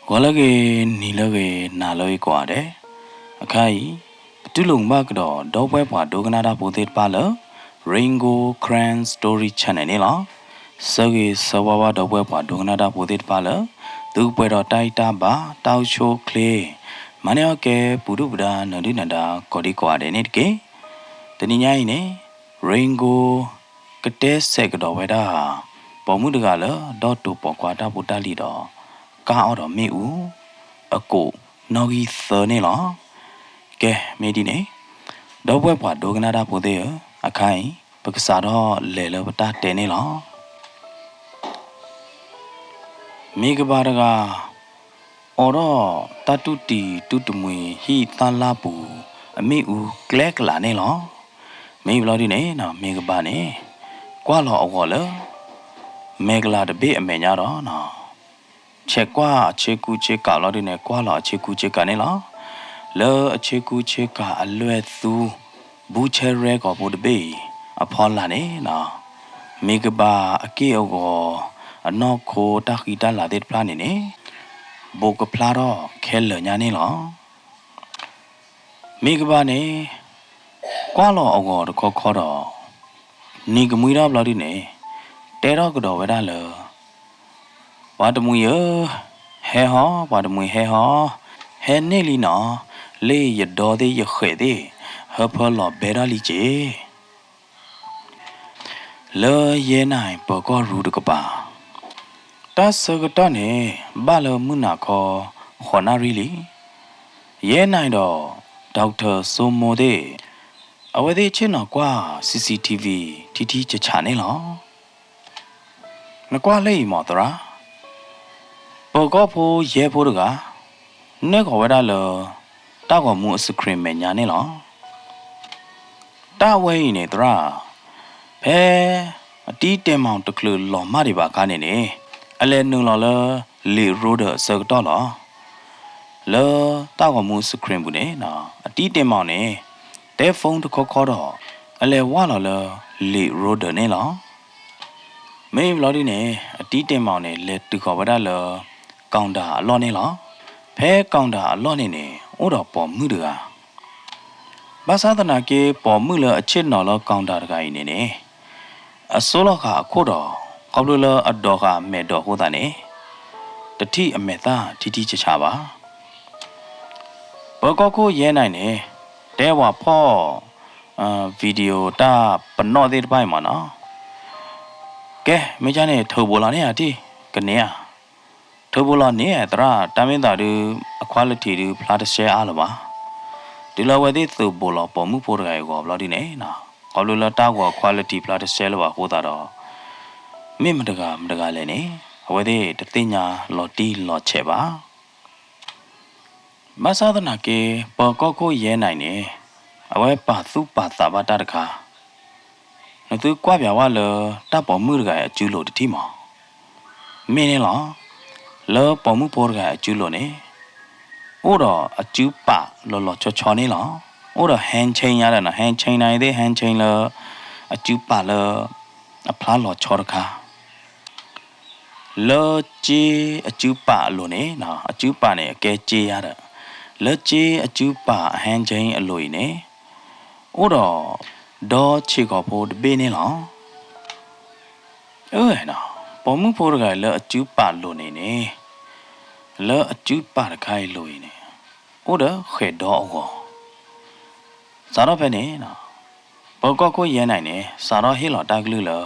ဂီၤလၢအဂ့ၤ, နံၤလၢအဂ့ၤ, နၤလၢအဂ့ၤကိးဂၤဒဲး, အခါအံၤ ပတူၢ်လိာ်မုာ်ဘၣ်ကဒီး ဒီပုၢ်ဝဲၢ်ပှၤဒိကနၣ်တၢ်ဖိသ့ၣ်တဖၣ်လၢ Rain Gold Karen Story Channel န့ၣ်လီၤ. ဆၢဂ့ၤဆၢဝါဘၣ်ဒီပုၢ်ဝဲၢ်ပှၤဒိကနၣ်တၢ်ဖိသ့ၣ်တဖၣ်လၢ သုကပှဲၤဒီးတၢ်အံၣ်တၢ်ဘါ တၢ်အိၣ်ဆူၣ်အိၣ်ချ့, မၤန့ၢ်အီၣ်ကဲ ပူၤဒုၣ်ပူၤဒါ နၢၤဒုၣ်နၢၤဒါ ကိးဒံကိးဂၤဒဲးန့ၣ်တက့ၢ်. တနံၤညါအံၤန့ၣ် Rain Gold ကတဲဆဲးကဒီးဝဲဒၣ် ပိာ်မုၣ်တဂၤလၢ ဒီးတိာ်ပိာ်ခွါတၢ်ဖိတၢ်လံၤဒီး ကါအီၣ်ဒီးမ့ၣ်အူ အကိာ်နီၣ်ဂံၢ်သၢန့ၣ်လီၤ. ကဲ မ့ၢ်ဒ်န့ၣ် ဒီပုၢ်ဝဲၢ်ပှၤဒိကနၣ်တၢ်ဖိသ့ၣ်ဧၢ, အခါအံၤ ပကစးထီၣ်လဲၤလၢပတၢ်တဲန့ၣ်လီၤ. မ့ၢ်ကဘၣ်တဂၤ အိးထီၣ်တၢ်တူၢ်တံၤတူၢ်တမှံၤဟံၣ်သၣ်လၢ်ပူၤ အမ့ၣ်အူကျဲကလးန့ၣ်လီၤ. မ့ၢ်ဘျီဒ်န့ၣ် မ့ၢ်ကဘၣ်န့ၣ် ကွၢ်လီၤအဂီၤလၢ မဲာ်ကလၤတဘ့ၣ်အမဲာ်ညါဒီး ဆဲးကွၢ်အဆ့ကူဆ့ကၤလီၤဒ်န့ၣ် ကွၢ်လီၤအဆ့ကူဆ့ကၤန့ၣ်လီၤ. လၢအဆ့ကူဆ့ကၤအလွဲၢ်သူ ဘူဆဲရဲကီၢ်ဖိတဘ့ၣ်အံၤ အဖီလာ်န့ၣ် မ့ၢ်ကဘၣ်အက့ၢ်အဂီၤ အနီၢ်ခိတၢ်ဃံတၢ်လၤသ့ၣ်တဖၣ်န့ၣ်န့ၣ် ဘိးကဖျါထီၣ်ခဲလၢာ်ညါန့ၣ်လီၤ. မ့ၢ်ကဘၣ်န့ၣ် ကွၢ်လီၤအဂီၤတခီခီဒီး နံၤကမှံထီၣ်ဘျီဒ်န့ၣ် တဲထီၣ်ကဒီးဝဲဒၣ်လၢ ပှၤတမှံၤဧၢ, ဟဲဟီ, ပှၤတမှံၤဟဲဟီ, ဟဲန့ၢ်လံနီၤ, လၢယဒီသ့ၣ်ယဃဲးသ့ၣ် ဟၢဖၢလီၤဘဲထီၣ်လံက့ၤ လၢယဲနၢ်ပၢၤကီၢ်ရူတကပၤ, တၢ်ဆၢကတီၢ်န့ၣ် ဘၣ်လၢမုၢ်နၤခီ ဃိးနၣ်ရံၣ်လံ. ယဲနၢ်ဒီး Doctor စိမိၢ်သ့ၣ် အဝဲသ့ၣ်ဆ့ၣ်နီၤကွၢ် CCTV ထံထံဆးဆးန့ၣ်လီၤ. နကွၢ်လၢအံၤမ့ၢ်သရၣ်, ပၢၤကီၢ်ဖိယဲၢ်ဖိတဂၤ နဲၣ်ဃီၤဝဲဒၣ်လၢ တၢ်ဂီၤမူအ screen မဲာ်ညါန့ၣ်လီၤ. တၢ်ဝဲအံၤန့ၣ်သရၣ်, ဖဲအတံၤတဲာ်မီၣ်တချုးလီၤမၢ်ဒံးဘၣ်အခါန့ၣ်န့ၣ် အလဲၤနုာ်လီၤလၢ လံာ်ရိဒၢးအဆၢကတီၢ်လီၤ. လၢတၢ်ဂီၤမူအ screen ပူၤန့ၣ် အတံၤတဲာ်မီၣ်န့ၣ် တဲ phone တခီခီဒီး အလဲၤဝၢ်လီၤလၢ လံာ်ရိဒၢးန့ၣ်လီၤ. မ့ၢ်ဘျီဒ်န့ၣ် အတံၤတဲာ်မီၣ်န့ၣ် လဲၤတုၤဃီၤဝဲဒၣ်လၢ counter အလီၢ်န့ၣ်လီၤ. ဖဲ counter အလီၢ်န့ၣ်န့ၣ် အိၣ်ဒီးပိာ်မုၣ်တဂၤ ဘၣ်ဆၣ်သနာ်က့ ပိာ်မုၣ်လၢအဆ့ၣ်နီၤလၢ counter တဂၤအံၤန့ၣ်န့ၣ် အစိလီၤဃာ်အခိၣ်ဒီး ခီဖျိလၢအဒိးဃာ်အမဲာ်ဒိးအဃိသတးန့ၣ် တထံၣ်အမဲာ်သၣ်ထံထံဆးဆးဘၣ်. ပၢၤကီၢ်ခိၣ်ယဲနၢ်န့ၣ် တဲဝဲဖီၣ် video တၢ်ပနီၣ်သ့ၣ်တဖၣ်အံၤမ့ၢ်နီၤ, ကဲ မ့ၢ်ကန့ၣ် ထုးဘူးလီၤန့ၢ်ဧါတံၢ်, ကန့ၢ်ဧါ, ထုးဘူးလီၤန့ၢ် သရၣ်, တၢ်မ့ၢ်သးဒုး အ quality ဒုး ဖျါတရှဲအါလၢၤဘၣ်. တုၤလၢအဝဲသ့ၣ်သုးဘူးလီၤပိာ်မုၣ်ဖိတဂၤအံၤအဂီၢ်ဘျီဒ်န့ၣ် ခီဖျိလၢတၢ်ဂီၤ quality ဖျါတရှဲလၢၤဘၣ်အဃိသတးဒီး မ့ၢ်မတဂၤမတဂၤလဲၣ်န့ၣ် အဝဲသ့ၣ်တသ့ၣ်ညါလီၤတံၢ်လီၤဆဲးဘၣ်. ဘၣ်ဆၣ်သနာ်က့ ပၢၤကီၢ်ခိၣ်ယဲနၢ်န့ၣ် အဝဲပာ်သူၣ်ပာ်သးဘၣ်တၢ်တခါ, နသုကွၢ်ပၠးဝဲလၢ တၢ်ပိာ်မုၣ်တဂၤအံၤအစုလိၤတထံၣ်မး, မ့ၢ်န့ၣ်လီၤ. လၢပိာ်မုၣ်ဖိတဂၤအံၤအစုလိၤန့ၣ် အိၣ်ဒီးအစုပာ်လီၤလီၤဆီဆီန့ၣ်လီၤ. အိၣ်ဒီး hand chain ညါဒီးနီၤ, hand chain နၤသ့ၣ် hand chain လၢ အစုပာ်လၢ အဖျါလီၤဆီတခါ လၢစ့အစုပာ်အလိၤန့ၣ်, အစုပာ်န့ၣ် အကဲစ့ယါဒီး လၢစ့အစုပာ်အ hand chain အလိၤအံၤန့ၣ် အိၣ်ဒီး ဒီဆ့ၣ်ကီၤဖိတဘ့ၣ်န့ၣ်လီၤ. အၢ, ပိာ်မုၣ်ဖိတဂၤအံၤလၢအစုပာ်လိၤန့ၣ်န့ၣ်, လၢအစုပာ်တခါအံၤလိၤအံၤန့ၣ် အိၣ်ဒီးဃဲၤဒီအဂီၤ စးထီၣ်ဖဲန့ၣ် ပၢၤကီၢ်ခိၣ်ယဲနၢ်န့ၣ် စးထီၣ်ဟ့ၣ်လီၤတၢ်ကလုၢ်လၢ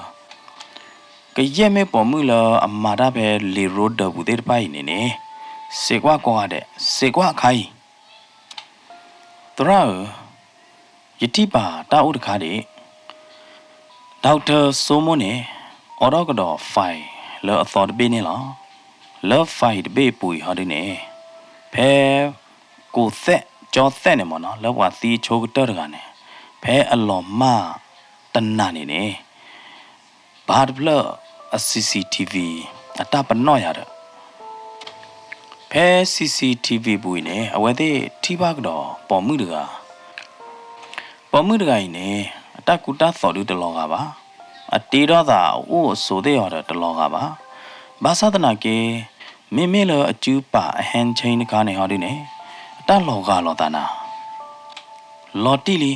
ကယဲၢ်မ့ၢ်ပိာ်မုၣ်လၢအမၤတၢ်ဖဲလံာ်ရိဒၢးပူၤသ့ၣ်တဖၣ်အံၤန့ၣ်န့ၣ် စံးကွၢ်ကိးဂၤဒဲး, စံးကွၢ်အခါအံၤ, သရၣ်ဧၢ, ယထံၣ်ပာ်တၢ်အိၣ်တခါဒံး, Doctor စိမိၢ်န့ၣ် အိးထီၣ်ကဒီး file လၢအသီတဘ့ၣ်န့ၣ်လီၤ. လၢ file တဘ့ၣ်အပူၤအံၤဟီဒုန့ၣ် ဖဲ ကိးသဲး ကၠီသဲးန့ၣ်မ့ၢ်နီၤ, လၢပှၤသံအဆိကတၢၢ်တဂၤန့ၣ် ဖဲအလီၤမၢ်တနၤန့ၣ်န့ၣ် ဘၣ်တဖျၢၣ်အ CCTV အတၢ်ပနီၣ်ယၤဒီး ဖဲ CCTV ပူၤအံၤန့ၣ် အဝဲသ့ၣ်ထံၣ်ဘၣ်ကဒီးပိာ်မုၣ်တဂၤ, ပိာ်မုၣ်တဂၤအံၤန့ၣ် အတၢ်ကူတၢ်သိးဒုးတလီၤဂာ်ဘၣ်, အတ့ထီၣ်သးအအိၣ်အဆိးသ့ၣ်အီၤဒီးတလီၤဂာ်ဘၣ်. ဘၣ်ဆၣ်သနာ်က့ မ့မ့ၢ်လၢအစုပာ်အ hand chain တခါန့ၣ်ဟီဒုန့ၣ်, အတၢ်လီၤဂာ်လိာ်သးနၤ, လီၤတံၢ်လံ,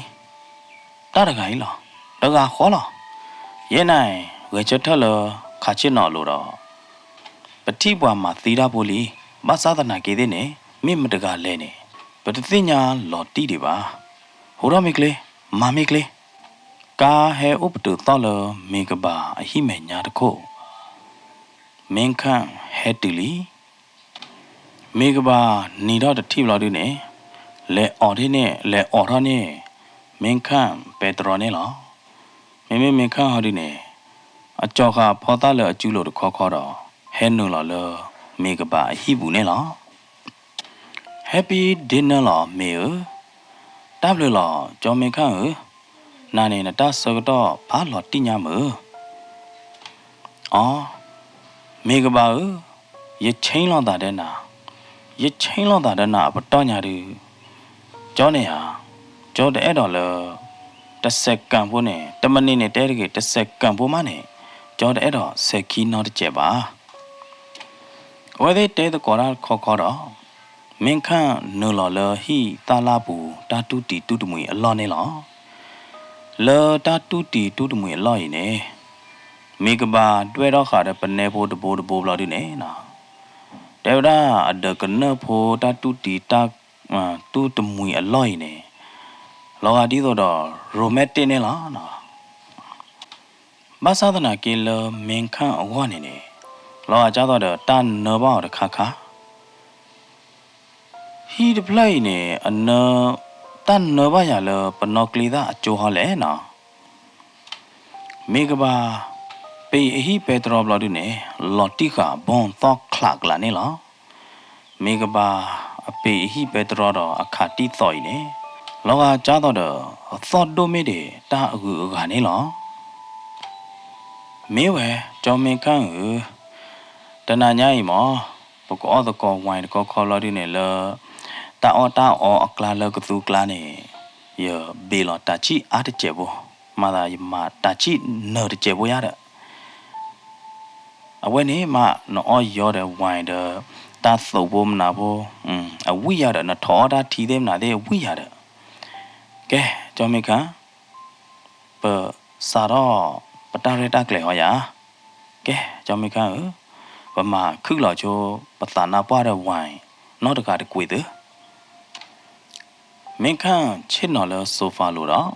တၢ်တဂၤအံၤလီၤ, တဂၤဃီလီၤ. ယဲန့ၣ် ဂဲၤဆၢထၢၣ်လၢခးဆ့ၣ်နီၤအလိၤဒီး ပထံၣ်ပှၤမၤသံတၢ်ဖိလံ, ဘၣ်ဆၣ်သနာ်က့သ့ၣ်န့ၣ် မ့ၢ်မတဂၤလဲၣ်န့ၣ် ပတသ့ၣ်ညါလီၤတံၢ်ဒံးဘၣ်. ဟူးထီၣ်မ့ၢ်ချ့, မၤမ့ၢ်ချ့, ကါဟဲအိၣ်ပတုာ်သီၣ်လၢမ့ၢ်ကဘၣ်အဟံၣ်မဲာ်ညါတခိၣ်, မ့ၢ်ခၣ်ဟဲတုၤလံ. မ့ၢ်ကဘၣ်နံၤထီၣ်တထံၣ်ဘျီဒုန့ၣ်, လဲၤအီၣ်ထီၣ်န့ၣ်, လဲၤအီၣ်ထီၣ်န့ၣ် မ့ၢ်ခၣ်ပဲတြီန့ၣ်လီၤ. မ့မ့ၢ်မ့ၢ်ခၣ်ဟီဒုန့ၣ်, အကၠီၤဃာ်ဖီသၣ်လၢအစုလိၤတခီခီဒီး ဟဲနုာ်လီၤလၢမ့ၢ်ကဘၣ်အဟံၣ်ပူၤန့ၣ်လီၤ. Happy dinner လီၤ မ့ၢ်ဧၢ, တၢ်ဘျုးလီၤ ကၠီမ့ၢ်ခၣ်ဧၢ, နၤန့ၣ်နတၢ်ဆၢကတီၢ်ဖးလီၤတံၢ်ညါမုၢ် အီ, မ့ၢ်ကဘၣ်ဧၢ, ယဆ့လိာ်သးဒီးနၤ, ယဆ့လိာ်သးဒီးနၤအပတီၢ်ညါဒု, ကၠီန့ၣ်ဧါ, ကၠီတအဲၣ်ဒိးလၢ တစဲးကၣ်ဖိန့ၣ်, တမံးနံးန့ၣ် တဲတဂ့ၤ, တစဲးကၣ်ဖိမးန့ၣ် ကၠီတအဲၣ်ဒိးစဲးခံနီတစဲးဘၣ်. အဝဲသ့ၣ်တဲသကိးတၢ်တခီခီဒီး မ့ၢ်ခၣ်နုာ်လီၤလၢဟံၣ်သၣ်လၣ်ပူၤ တၢ်တူၢ်တံၤတူၢ်တမှံၤအလီၢ်န့ၣ်လီၤ. လၢတၢ်တူၢ်တံၤတူၢ်တမှံၤအလီၢ်အံၤန့ၣ်, မ့ၢ်ကဘၣ်ဒွဲၣ်ထီၣ်ဃာ်ဒီးပနဲဖိတဘိတဘိဘျီဒုန့ၣ်, တဲဝဲဒၣ်အဒၢးကနၢၣ်ဖိတၢ်တူၢ်တံၤတၢ် တူၢ်တမှံၤအလီၢ်အံၤန့ၣ်, လီၤဂာ်ဒ်သိးဒီး romantic န့ၣ်လီၤ. ဘၣ်ဆၣ်သနာ်က့လၢမ့ၢ်ခၣ်အဂီၢ်န့ၣ်န့ၣ်, လီၤဂာ်ကၢ်သိးဒီးတၢ်နၢဘၣ်အီၤတခါခါ ဟံၣ်တဖျၢၣ်အံၤန့ၣ် အနၢ, တၢ်နၢဘၣ်ယၤလၢပနီၣ်ကျ့သၣ်အကၠိဟီလဲၣ်နီၤ. မ့ၢ်ကဘၣ် ပ့ၤအဟံၣ်ပဲတြီဘျီဒုန့ၣ် လီၤတံၢ်ဃာ်ဘီၣ်သီၣ်ချးကလးန့ၣ်လီၤ. မ့ၢ်ကဘၣ်အပ့ၤအဟံၣ်ပဲတြီဒီးအခးတံၢ်သီၣ်အံၤန့ၣ် လီၤဂာ်ကၢ်သိးဒီး အသီၣ်ဒိၣ်မ့ၢ်ဒံးတၢ်အဂုၤအဂၤန့ၣ်လီၤ. မ့ၢ်ဝဲ ကၠီမ့ၢ်ခၣ်ဧၢ, တနၤညါအံၤမ့ၢ် ပကအီၣ်သကိး wine တခီခီဘျီဒုန့ၣ်လၢ တၢ်အီၣ်တၢ်အီအကျါလၢကသူကျါန့ၣ် ယဘ့ၣ်လီၤတၢ်ဆံၣ်အါတစဲးဖိ, မၤသးယမၤတၢ်ဆံၣ်နၢၤတစဲးဖိယါဒီး အဝဲန့ၣ်မး နအီၣ်ယီဒီး wine ဒီး တၢ်သိးဖိမနုၤဖိ အဝံၣ်ယါဒီး နထိးအီၣ်တၢ်ထံသ့ၣ်မနုၤသ့ၣ်အဝံၣ်ယါဒီး ကဲ ကၠီမ့ၢ်ခၣ် ပစးထီၣ်ပတၢ်ရဲၣ်တၢ်ကျဲၤဟီယါ, ကဲ ကၠီမ့ၢ်ခၣ်ဧၢ, ပမၤခုၣ်လီၤဆိ ပသးနါပှၢ်ဒီး wine နီတဂၤတကွံာ်သု မ့ၢ်ခၣ်ဆ့ၣ်နီၤလၢ sofa လိၤဒီး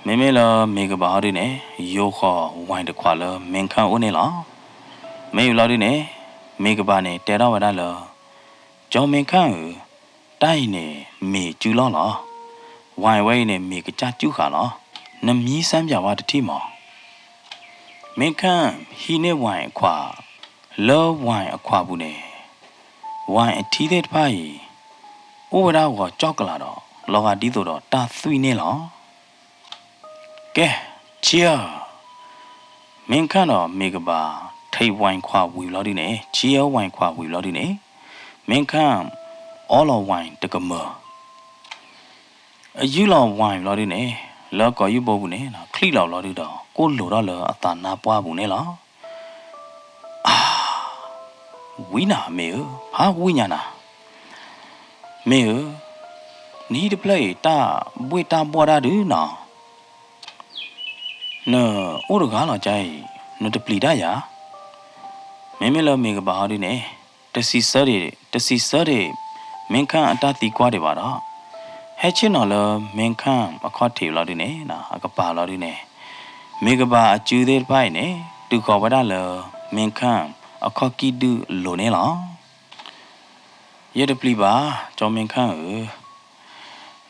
မ့မ့ၢ်လၢမ့ၢ်ကဘၣ်ဟီဒုန့ၣ် ယိၤဃီၤ wine တခွးလၢမ့ၢ်ခၣ်အိၣ်န့ၣ်လီၤ. မ့ၢ်ဘျီဒုန့ၣ် မ့ၢ်ကဘၣ်န့ၣ် တဲထီၣ်ဝဲဒၣ်လၢ ကၠီမ့ၢ်ခၣ်ဧၢ, တၢ်အံၤန့ၣ်မ့ၢ်စုလီၢ်လီၤ. wine ဝဲအံၤန့ၣ် မ့ၢ်ကစၢ်စုဃာ်လီၤ. နမံစၢ်ပၠးဝဲတထံၣ်မး. မ့ၢ်ခၣ်ဟံးန့ၢ် wine အခွး, လၢ wine အခွးပူၤန့ၣ် wine အထံသ့ၣ်တဖၣ်အံၤ အိၣ်ဝဲဒၣ်ဂီၤကၠီၣ်ကလာ်ဒီး လီၤဂာ်ဒ်သိးဒီးတၢ်သွံၣ်န့ၣ်လီၤ. ကဲ cheers, မ့ၢ်ခၣ်ဒီးမ့ၢ်ကဘၣ် take wine ခွးဝံၤဘျီဒုန့ၣ် cheers wine ခွးဝံၤဘျီဒုန့ၣ် မ့ၢ်ခၣ်အီလီၤ wine တကမၢၢ် အယူၢ်လီၤ wine ဘျီဒုန့ၣ် လၢကီၢ်ယူၢ်ဘိပူၤန့ၣ် ချံၣ်လီၤဘျီဒုဒီး ကိၢ်လိာ်ထီၣ်လၢအသးနါပှၢ်ပူၤန့ၣ်လီၤ. အါ, ဝံနၤမ့ၢ်ဧၢ, ဖးဝံညါနၤ, မ့ၢ်ဧၢ, နဟံၣ်တဖျၢၣ်အံၤ တၢ်ဘှ့ၣ်တၢ်ဘှီၣ်တၢ်ဒုးနီၤ နအိၣ်တဂၤလီၤ ကါအံၤ နတပျံၤတၢ်ယၤ. မ့မ့ၢ်လၢမ့ၢ်ကဘၣ်ဟီဒုန့ၣ် တစံးဆၢဒံး, တစံးဆၢဒံး မ့ၢ်ခၣ်အတၢ်သံကွၢ်ဒံးဘၣ်ဒီး ဟဲဆ့ၣ်နီၤလၢမ့ၢ်ခၣ်အခီၣ်ထံးဘျီဒုန့ၣ် အကပၤဘျီဒုန့ၣ် မ့ၢ်ကဘၣ်အစုသ့ၣ်တဖၣ်အံၤန့ၣ် တုၤဃီၤဝဲဒၣ်လၢမ့ၢ်ခၣ်အခီၣ်ကံၢ်ဒုအလိၤန့ၣ်လီၤ. ယတပျံၤဘၣ် ကၠီမ့ၢ်ခၣ်ဧၢ,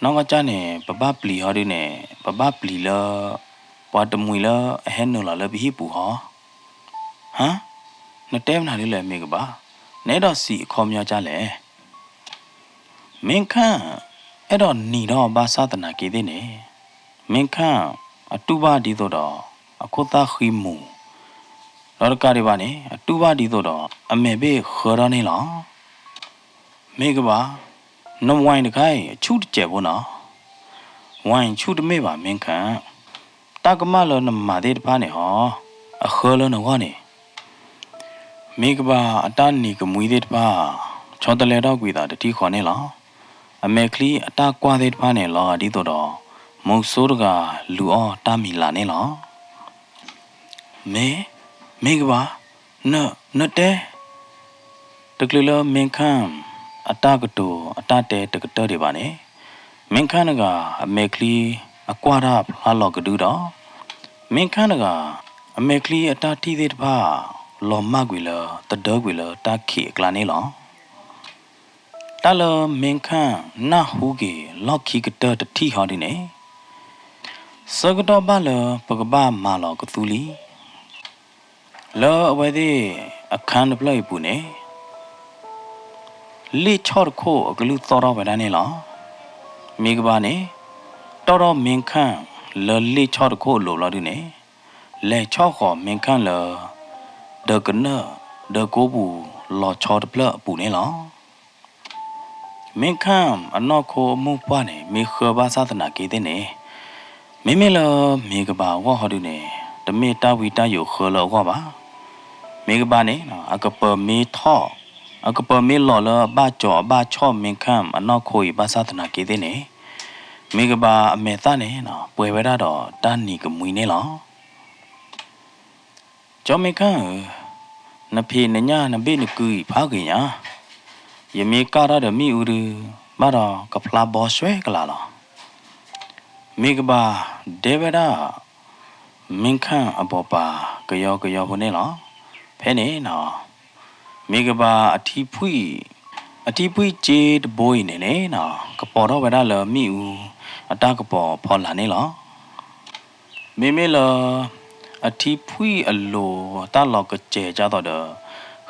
နီၢ်ကီၢ်ကၢ်န့ၣ် ပဘၣ်ပျံၤဟီဒုန့ၣ် ပဘၣ်ပျံၤလၢ ပှၤတမှံၤလၢအဟဲနုာ်လီၤလၢပဟံၣ်ပူၤဟီ. ဟါ, နတဲမနုၤဒ်လဲၣ်မ့ၢ်ကဘၣ်, နအဲၣ်ဒိးစံးအခီပညီကၢ်လဲၣ်. မ့ၢ်ခၣ် အဲၣ်ဒိးနံၤထီၣ်ဘၣ်ဆၣ်သနာ်က့သ့ၣ်န့ၣ် မ့ၢ်ခၣ်အတူၢ်ဘၣ်ဒ်သိးဒီး အခိၣ်သၣ်ဃံမူၤ, ဒီးတကးဒံးဘၣ်န့ၣ် အတူၢ်ဘၣ်ဒ်သိးဒီး အမဲာ်ဘ့ၣ်ဃၢထီၣ်န့ၣ်လီၤ. မ့ၢ်ကဘၣ်, န wine တခါအံၤ အဆူၣ်တစဲးဖိနီၤ, wine ဆူၣ်တမ့ၢ်ဘၣ်မ့ၢ်ခၣ်, တၢ်ကမၣ်လၢနမၤသ့ၣ်တဖၣ်န့ၣ်ဟီ, အဃၢလၢနဂီၢ်န့ၣ် မ့ၢ်ကဘၣ်အတၢ်နံၤကမှံသ့ၣ်တဖၣ် ဆီတလဲထီၣ်ကွံာ်သးတထံၣ်ဃီန့ၣ်လီၤ. အမဲာ်ချံအတၢ်ကွၢ်သ့ၣ်တဖၣ်န့ၣ် လီၤဂာ်ဒ်သိးဒီး မူဆိတဂၤလူၤအီၣ်တၢ်မံၤလၢ်န့ၣ်လီၤ. မ့ၢ်, မ့ၢ်ကဘၣ်, န, နတဲ တချုးလၢမ့ၢ်ခၣ် အတၢ်ကတိၤအတၢ်တဲတကတၢၢ်ဒံးဘၣ်န့ၣ်, မ့ၢ်ခၣ်တဂၤ အမဲာ်ချံအကွၢ်တၢ်ဖျါလီၤကဒုဒီး, မ့ၢ်ခၣ်တဂၤ အမဲာ်ချံအတၢ်ထံၣ်သ့ၣ်တဖၣ် လီၤမၢ်ကွံာ်လၢ သဒၢကွံာ်လၢတၢ်ခံးအကျါန့ၣ်လီၤ. တၢ်လၢမ့ၢ်ခၣ်နၢ်ဟူက့ၤလီၢ်ခံကတၢၢ်တထံၣ်ဟီဒုန့ၣ်, ဆၢကတီၢ်ဘၣ်လၢပကဘၣ်မၤလီၤကသူလံ လၢအဝဲသ့ၣ်အခန်းတဖျၢၣ်အံၤပူၤန့ၣ်, လ့ၣ်ဆီၣ်တခိၣ်အကလုၢ်သီၣ်ထီၣ်ဝဲဒၣ်န့ၣ်လီၤ. မ့ၢ်ကဘၣ်န့ၣ် တီၣ်ထီၣ်မ့ၢ်ခၣ်လၢလ့ၣ်ဆီၣ်တခိၣ်အလိၤဘျီဒုန့ၣ်, လဲၤဆီၣ်ဃီၤမ့ၢ်ခၣ်လၢ ဒၢးကနၢၣ်ဒၢးကိပူၤလီၤဆီတဖျၢၣ်အပူၤန့ၣ်လီၤ. မ့ၢ်ခၣ်အနီၢ်ခိအမိၢ်ပှၢ်န့ၣ် မ့ၢ်ဃၢဘၣ်ဆၣ်သနာ်က့သ့ၣ်န့ၣ်, မ့မ့ၢ်လၢမ့ၢ်ကဘၣ်အဂီၢ်ဟီဒုန့ၣ် တမ့ၢ်တၢ်ဝံတၢ်ယိးဃၢလၢအဂီၢ်ဘၣ်. မ့ၢ်ကဘၣ်န့ၣ် အကပၢၤမ့ၢ်ထီၣ်, အကပၢၤမ့ၢ်လီၤလၢအဘၣ်ကၠီၤအဘၣ်ဆီၣ်မ့ၢ်ခၣ်အနီၢ်ခိအံၤဘၣ်ဆၣ်သနာ်က့သ့ၣ်န့ၣ်, မ့ၢ်ကဘၣ်အမဲာ်သၣ်န့ၣ် ပှဲၤဝဲဒၣ်ဒီးတၢ်နံၤကမှံန့ၣ်လီၤ. ကၠီမ့ၢ်ခၣ်ဧၢ, နဖံးနညၣ်နဘ့ၣ်နကုအံၤဖးဂ့ၤညါ, ယမ့ၢ်ကၢ်ထီၣ်ဒီးမ့ၣ်အူဒု, ဘၣ်ဒီးကဖျါဘီဆွဲကလာ်လီၤ. မ့ၢ်ကဘၣ်ဒဲဝဲဒၣ် မ့ၢ်ခၣ်အဘိးပၤကယီကယီဖိန့ၣ်လီၤ. ဖဲန့ၣ် မ့ၢ်ကဘၣ်အထံဖှံၣ်, အထံဖှံၣ်စ့တဘိအံၤန့ၣ်န့ၣ် ကပီၤထီၣ်ဝဲဒၣ်လၢမ့ၣ်အူအတၢ်ကပီၤဖီလာ်န့ၣ်လီၤ. မ့မ့ၢ်လၢ အထံဖှံၣ်အလိၤတၢ်လီၤကစဲၤကသိးဒီး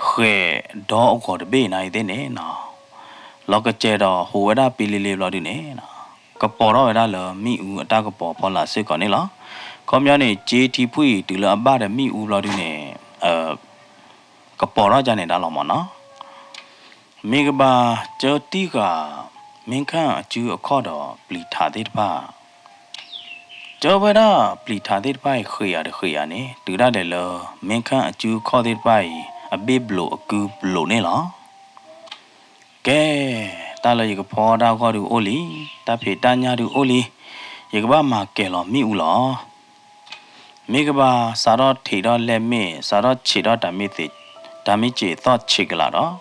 ဃဲၤဒီအဂီၤတဘ့ၣ်နၤအံၤသ့ၣ်န့ၣ် လီၤကစဲၤဒီးဟူးဝဲဒၣ်ပ့လ့လ့ဘျီဒုန့ၣ် ကပီၤထီၣ်ဝဲဒၣ်လၢမ့ၣ်အူအတၢ်ကပီၤဖီလာ်စ့ၢ်ကီးန့ၣ်လီၤ. ခီပညီန့ၣ် စ့ထံဖှံၣ်တုၤလၢအဘၣ်ဒီးမ့ၣ်အူဘျီဒုန့ၣ် ကပီၤထီၣ်ကန့ၣ်ဒၣ်လီၤမၢ်နီၤ. မ့ၢ်ကဘၣ်ကၢတံၢ်ဃာ် မ့ၢ်ခၣ်အစုအခီၣ်ဒီးပျံၤထးသ့ၣ်တဖၣ် ကၢဝဲဒၣ်ပျံၤထးသ့ၣ်တဖၣ်အံၤဃ့ၢ်ယၤတဃ့ၢ်ယၤန့ၣ် တုၤဒၣ်လဲာ်လၢ မ့ၢ်ခၣ်အစုအခီၣ်သ့ၣ်တဖၣ်အံၤ အဘ့ၣ်ဘျိးအကုဘျိးန့ၣ်လီၤ. ကဲ, တၢ်လၢယကဖီတၢ်ဂီၢ်ဒုအိၣ်လံ, တၢ်ဖံးတၢ်ညၣ်ဒုအိၣ်လံ, ယကဘၣ်မၤကဲၤလီၤမ့ၣ်အူလီၤ. မ့ၢ်ကဘၣ်စးထီၣ်ထံးထီၣ်လဲၣ်မ့ၣ်, စးထီၣ်ဆံးထီၣ်တၢ်မ့ၢ်စ့းသီၣ်ဆံးကလာ်ဒီး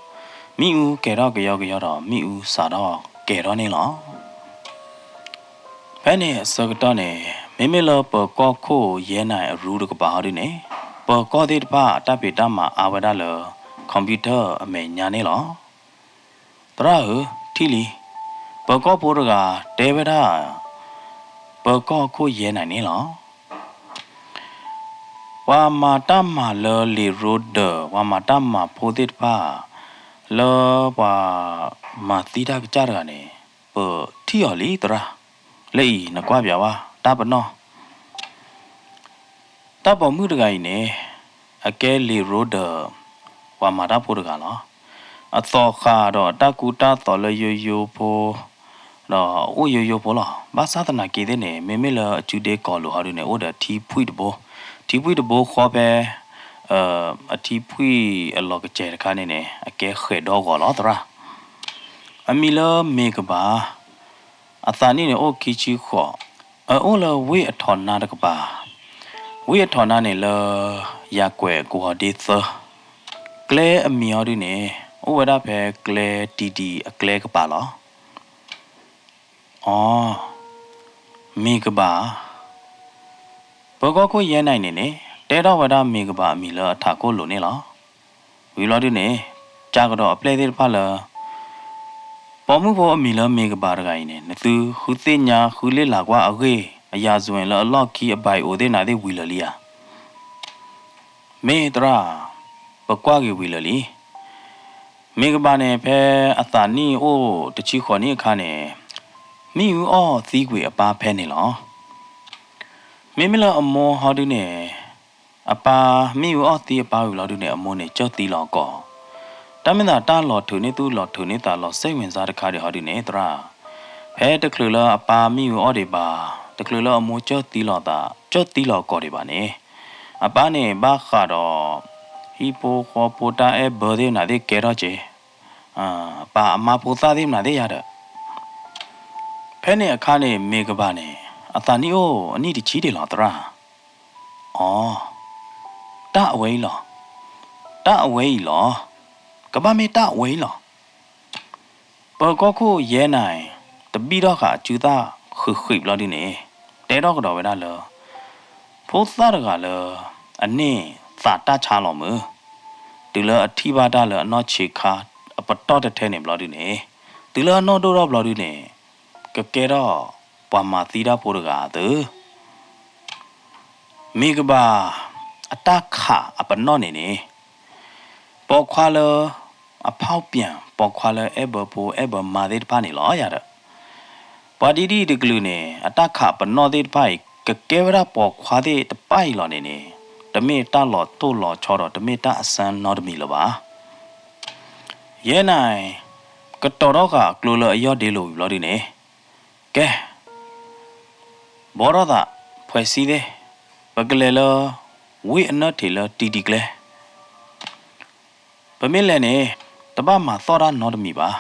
မ့ၣ်အူကဲၤထီၣ်ကယီကယီဒီး မ့ၣ်အူစးထီၣ်ကဲၤထီၣ်န့ၣ်လီၤ. ဖဲန့ၣ်အဆၢကတီၢ်န့ၣ် မ့မ့ၢ်လၢပၢၤကီၢ်ခိၣ်ယဲၢ်နၤအရူတကပၤဟီဒုန့ၣ် ပၢၤကီၢ်သ့ၣ်တဖၣ်အတၢ်ဖံးတၢ်မၤအါဝဲဒၣ်လၢ computer အမဲာ်ညါန့ၣ်လီၤ. သရၣ်ဧၢ, ထံၣ်လံ, ပၢၤကီၢ်ဖိတဂၤတဲဝဲဒၣ် ပၢၤကီၢ်ခိၣ်ယဲၢ်နၤန့ၣ်လီၤ. ပှၤမၤတၢ်မၤလၢလံာ်ရိဒၢး ပှၤမၤတၢ်မၤဖိသ့ၣ်တဖၣ် လၢပှၤမၤသံတၢ်ကစၢ်တဂၤန့ၣ် ပထံၣ်အီၤလံသရၣ်, လၢအံၤနကွၢ်ပၠးဝဲတၢ်ပနီၣ် တၢ်ပိာ်မုၣ်တဂၤအံၤန့ၣ် အကဲလံာ်ရိဒၢး ပှၤမၤတၢ်ဖိတဂၤလီၤ. အသီၣ်ဃာ်ဒီးအတၢ်ကူတၢ်သိးလၢယိယိဖိ ဒီးအိၣ်ယိယိဖိလီၤ. ဘၣ်ဆၣ်သနာ်က့သ့ၣ်န့ၣ် မ့မ့ၢ်လၢအစုဒ့ကီၤလိာ်ဟီဒုန့ၣ် အိၣ်ဒီးထံဖှံၣ်တဘိ, ထံဖှံၣ်တဘိဃီဖဲ အထံဖှံၣ်အလီၤကစဲၤတခါန့ၣ်န့ၣ် အကဲဃဲၤဒီဂီၤလီၤသရၣ်. အမံၤလၢမ့ၢ်ကဘၣ် အသးနံၣ်န့ၣ်အိၣ်ခံဆံဃိး, အအိၣ်လၢဝ့ၢ်အထီၣ်နါတကပၤ, ဝ့ၢ်အထီၣ်နါန့ၣ်လၢ ယၤကွဲးကဝီၤဒ့သၢ, ကျဲအမံၤဟီဒုန့ၣ် အိၣ်ဝဲဒၣ်ဖဲကျဲတံၤတံၤအကျဲကပၤလီၤ. အီ, မ့ၢ်ကဘၣ် ပၢၤကီၢ်ခိၣ်ယဲၢ်နၤအံၤန့ၣ်န့ၣ် တဲထီၣ်ဝဲဒၣ်မ့ၢ်ကဘၣ်အမံၤလၢအထးခိၣ်လိၤန့ၣ်လီၤ. ဝံၤဘျီဒုန့ၣ် ကးကဒီးအပျဲၢ်သ့ၣ်တဖၣ်လၢ ပိာ်မုၣ်ဖိအမံၤလၢမ့ၢ်ကဘၣ်တဂၤအံၤန့ၣ် နသုဃုသ့ၣ်ညါဃုလ့ၣ်လၤကွၢ်အဂ့ၢ် အရာဇဝင်လၢအလီၢ်ခံအbioသ့ၣ်နၤသ့ၣ်ဝံၤလၢာ်လံဧါ. မ့ၢ်သရၣ်, ပကွၢ်က့ၤဝံၤလၢာ်လံ. မ့ၢ်ကဘၣ်န့ၣ် ဖဲအသးနံၣ်အိၣ်တဆံဃိးနံၣ်အခါန့ၣ် မ့ၣ်အူအီၣ်သံကွံာ်အပၢ်ဖဲန့ၣ်လီၤ. မ့မ့ၢ်လၢအမိၢ်ဟီဒုန့ၣ် အပၢ်မ့ၣ်အူအီၣ်သံအပၢ်ဝံၤလီၤဒုန့ၣ် အမိၢ်န့ၣ်ကၢၢ်သံလီၤကီး, တၢ်မ့ၢ်သးတၢ်လီၤထုးန့ၢ်သူၣ်လီၤထုးန့ၢ်သးလီၤစဲဝ့ၤစါတခါဒံးဟီဒုန့ၣ် သရၣ်, ဖဲတချုးလၢအပၢ်မ့ၣ်အူအီၣ်ဒံးဘၣ်, တချုးလၢအမိၢ်ကၢၢ်သံလီၤသး ကၢၢ်သံလီၤကီးဒံးဘၣ်န့ၣ် အပၢ်န့ၣ်ဘၣ်ဃးဒီး ဟံၣ်ဖိဃီဖိတၢ်အဲၣ်ဘၢသ့ၣ်မနုၤသ့ၣ်ကဲထီၣ်က့ၤ, ပှၤအမါဖိသၣ်သ့ၣ်မနုၤသ့ၣ်ယၤဒီး, ဖဲန့ၣ်အခါန့ၣ် မ့ၢ်ကဘၣ်န့ၣ် အသးနံၣ်အိၣ်အနံၣ်တဆံဒံးလီၤသရၣ်ဧၢ. အီ, တၢ်အဝဲအံၤလီၤ. တၢ်အဝဲအံၤလီၤ. ကဘၣ်မ့ၢ်တၢ်အဝဲအံၤလီၤ. ပၢၤကီၢ်ခိၣ်ယဲၢ်နၤ, တဘံၣ်ထီၣ်ဃာ်အစုသၣ်ဃံးဃံးဘျီဒုန့ၣ်, တဲထီၣ်ကဒီးဝဲဒၣ်လၢ ဖိသၣ်တဂၤလၢ အန့ၢ်သးတၢ်ဆါလီၤမုၢ်, တုၤလၢအထံၣ်ဘၣ်တၢ်လၢအနီၢ်ဆံးခါအပတီၢ်ထဲထဲန့ၣ်ဘျီဒုန့ၣ်, တုၤလၢအနီၢ်ဒိၣ်ထီၣ်ဘျီဒုန့ၣ်, ကကဲထီၣ်ပှၤမၤသံတၢ်ဖိတဂၤအသိး မ့ၢ်ကဘၣ် အတၢ်ခးအပနီၣ်န့ၣ်န့ၣ်, ပိာ်ခွါလၢအဖီၣ်ပၠး, ပိာ်ခွါလၢအဲၣ်ဘၢဖိအဲၣ်ဘၢမါသ့ၣ်တဖၣ်န့ၣ်လီၤယၤဒီး, ပှၤဒ်ဒ်တကလုာ်န့ၣ် အတၢ်ခးပနီၣ်သ့ၣ်တဖၣ်အံၤ ကကဲဝဲဒၣ်ပိာ်ခွါသ့ၣ်တဖၣ်အံၤလီၤန့ၣ်န့ၣ်, တမ့ၢ်တၢ်လီၤတိၢ်လီၤဆီဒီး တမ့ၢ်တၢ်အဆၢနီတမံၤလၢၤဘၣ်. ယဲၢ်နၤ, ကတီၤထီၣ်ဃာ်အကျိလၢအယီၢ်ဒ့လိာ်ဝံၤဘျီဒုန့ၣ်, ကဲ ဘှီထီၣ်သး, ဖှဲးစံသ့ၣ်, ပကလဲၤလၢ ဝ့ၢ်အနၢၣ်ထံးလၢတံၤတံၤကျဲ, ပမ့ၢ်လဲၤန့ၣ် တဘၣ်မၤသီၣ်တၢ်နီတမံၤဘၣ်.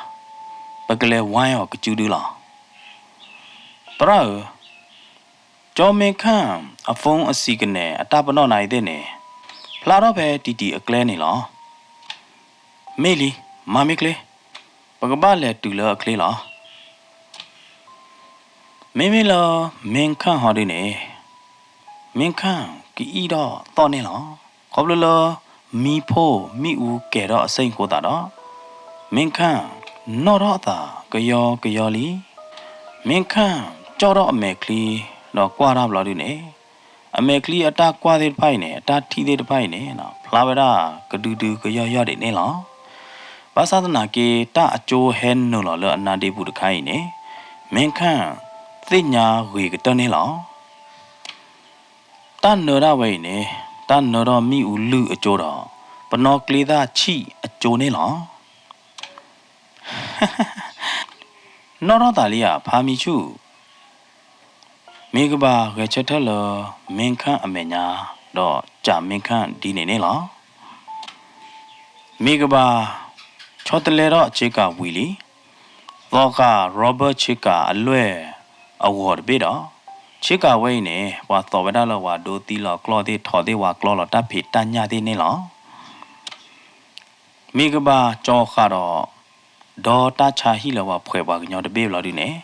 ပကလဲၤဝါအီၤကစုဒုလီၤ. သရၣ်ဧၢ, ကၠီမ့ၢ်ခၣ်အ phone အစံကနဲၣ် အတၢ်ပနီၣ်နၤအံၤသ့ၣ်န့ၣ်, ဖျါထီၣ်ဖဲတံၤတံၤအကျဲန့ၣ်လီၤ. မ့ၢ်လံ, မၤမ့ၢ်ချ့, ပကဘၣ်လဲၤတုၤလၢအချ့လီၤ. မ့မ့ၢ်လၢ မ့ၢ်ခၣ်ဟီဒုန့ၣ်, မ့ၢ်ခၣ်ကအံၣ်ထီၣ်သီၣ်န့ၢ်လီၤ. ခီဖျိလၢ မံဖိမ့ၣ်အူကဲၤထီၣ်အစ့ၣ်အဃိသတးဒီး, မ့ၢ်ခၣ်နီၣ်ထီၣ်အသးကယီကယီလံ. မ့ၢ်ခၣ်ကၠီၣ်ထီၣ်အမဲာ်ချံဒီးကွၢ်တၢ်ဘျီဒုန့ၣ်, အမဲာ်ချံအတၢ်ကွၢ်သ့ၣ်တဖၣ်အံၤန့ၣ်, အတၢ်ထံၣ်သ့ၣ်တဖၣ်အံၤန့ၣ်, ဖျါဝဲဒၣ်ကဒုဒုကယီၢ်ယီၢ်ဒံးန့ၣ်လီၤ. ဘၣ်ဆၣ်သနာ်က့ တၢ်အကၠိဟဲနုာ်လီၤလၢအနါဒ့ပူၤတခါအံၤန့ၣ်, မ့ၢ်ခၣ်သ့ၣ်ညါဂ့ၤကတၢၢ်န့ၣ်လီၤ. တၢ်နၢတၢ်ဝဲအံၤန့ၣ်, တၢ်နၢထီၣ်မ့ၣ်အူလုၢ်အကၠိဒီး, ပနီၣ်ကျ့သၣ်ဆံၣ်အကၠိန့ၣ်လီၤ. နီၣ်ထီၣ်သးလံဧါ ဖါမံဆူၣ်. မ့ၢ်ကဘၣ်ဂဲၤဆၢထၢၣ်လၢ မ့ၢ်ခၣ်အမဲာ်ညါ, ဒီးကးမ့ၢ်ခၣ်ဒ်န့ၣ်န့ၣ်လီၤ. မ့ၢ်ကဘၣ် ဆီတလဲထီၣ်ဆ့ကၤဝံၤလံ, သီဃာ် Robert ဆ့ကၤအလွဲၢ်အဂီၤတဘ့ၣ်ဒီး, ဆ့ကၤဝဲအံၤန့ၣ် ပှၤသိးဝဲဒၣ်လၢပှၤဒိသံလီၤကျီၢ်သ့ၣ် ထိးသ့ၣ်ဝၤကျီလီၤတၢ်ဖံးတၢ်ညၣ်သ့ၣ်န့ၣ်လီၤ. မ့ၢ်ကဘၣ်ကၠီဃာ်ဒီး ဒီတၢ်ဆါဟံၣ်လၢပှၤဖှဲးပှၤကညီတဘ့ၣ်ဘျီဒုန့ၣ်,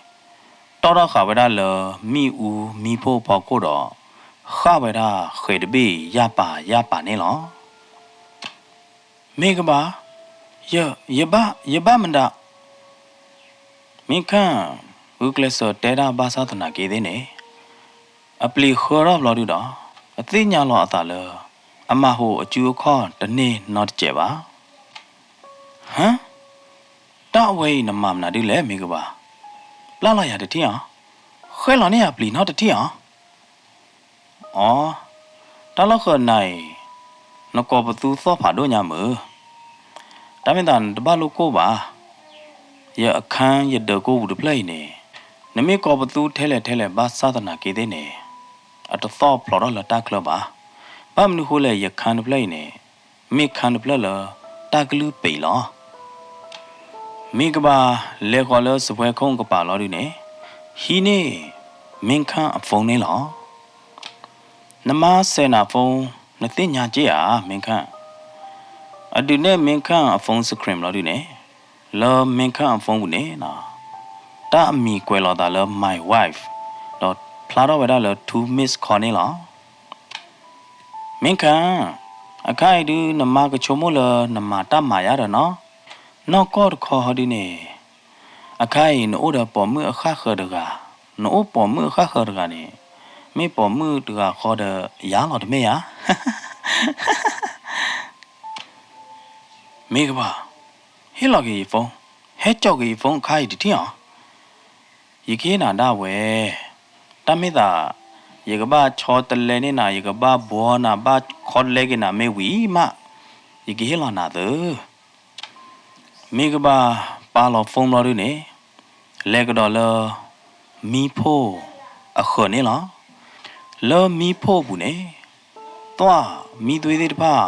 တီၣ်ထီၣ်ဃာ်ဝဲဒၣ်လၢမ့ၣ်အူမံဖိအဖီခိၣ်ဒီး, ဃၣ်ဝဲဒၣ်ဃဲၤတဘ့ၣ်ယၢ်ပၤယၢ်ပၤန့ၣ်လီၤ. မ့ၢ်ကဘၣ်, ယ, ယဘၣ်, ယဘၣ်မတၤ, မ့ၢ်ခၣ် ဂုာ်ကျဲးစၢးတဲတၢ်ဘၣ်ဆၣ်သနာ်က့သ့ၣ်န့ၣ်, အပျံၤဃၢထီၣ်ဘျီဒုဒီး, အသ့ၣ်ညါလီၤအသးလၢ အမၤဟူးအစုအခီၣ်တန့ၢ်နီတစဲးဘၣ်. ဟါ, တၢ်အဝဲအံၤနမၤမနုၤဒ်လဲၣ်မ့ၢ်ကဘၣ်, ပျၢ်လီၤယၤတထံၣ်ဧါ, ဃဲလီၤန့ၢ်ယၤပျံၤနီတထံၣ်ဧါ. အီ, တၢ်လီၢ်ဃၢၤနၤအံၤ, နကိးပသူသီၣ်ဖးဒိၣ်ညါမုၢ်, တၢ်မ့ၢ်သးနတဘၣ်လိၣ်ကိၢ်ဘၣ်. ယအခန်းယဒၢးကိးပူၤတဖျၢၣ်အံၤန့ၣ်, နမ့ၢ်ကိးပသူထဲလဲၣ်ထဲလဲၣ်ဘၣ်ဆၣ်သနာ်က့သ့ၣ်န့ၣ်, အတသီၣ်ဖျိးထီၣ်လၢတၢ်ချၢဘၣ်. ဘၣ်မနုၤဃိလဲၣ် ယခန်းတဖျၢၣ်အံၤန့ၣ်, မ့ၢ်ခန်းတဖျၢၣ်လၢတၢ်ကလုၢ်ပံးလီၤ. မ့ၢ်ကဘၣ်လဲၤဃီၤလၢစပွဲခိၣ်ကပၤလီၤဒုန့ၣ်, ဟံးန့ၢ်မ့ၢ်ခၣ်အ phone န့ၣ်လီၤ. နမါစဲးနၤ phone နသ့ၣ်ညါက့ဧါ မ့ၢ်ခၣ်, အဒုးနဲၣ်မ့ၢ်ခၣ်အ phone screen လီၤဒုန့ၣ်, လၢမ့ၢ်ခၣ်အ phone ပူၤန့ၣ်, တၢ်အမံၤကွဲးလီၤသးလၢ my wife ဒီးဖျါထီၣ်ဝဲဒၣ်လၢ two missed call န့ၣ်လီၤ. မ့ၢ်ခၣ်, အခါအံၤဒု နမါကဆိကမိၣ်လၢနမၤတၢ်မၤယါဒီးနီၤ, နီၢ်ကီၢ်တခီဟီဒုန့ၣ်, အခါအံၤနအိၣ်ဒီးပိာ်မုၣ်အဃၣ်ဃၢၤတဂၤ, နအိၣ်ပိာ်မုၣ်အဃၣ်ဃၢၤတဂၤန့ၣ်, မ့ၢ်ပိာ်မုၣ်တဂၤဃီဒီးယၤလီၤတမ့ၢ်ဧါ. မ့ၢ်ကဘၣ်, ဟ့ၣ်လီၤက့ၤယ phone, ဟဲကၠီက့ၤယ phone အခါအံၤတထံၣ်အီၤ. ယကဟ့ၣ်နၤဒၣ်ဝဲ, တၢ်မ့ၢ်သး, ယကဘၣ်ဆီတလဲန့ၢ်နၤ, ယကဘၣ်ဘှီနၤ, ဘၣ်ခီတလဲက့ၤနၤမ့ၢ်ဝံၤမး, ယကဟ့ၣ်လီၤနၤသု. မ့ၢ်ကဘၣ်ပာ်လီၤ phone ဘျီဒုန့ၣ်, လဲၤကဒီးလၢ မံဖိအဃၢၤန့ၣ်လီၤ. လၢမံဖိအပူၤန့ၣ်, သွၣ်မံသွ့သ့ၣ်တဖၣ်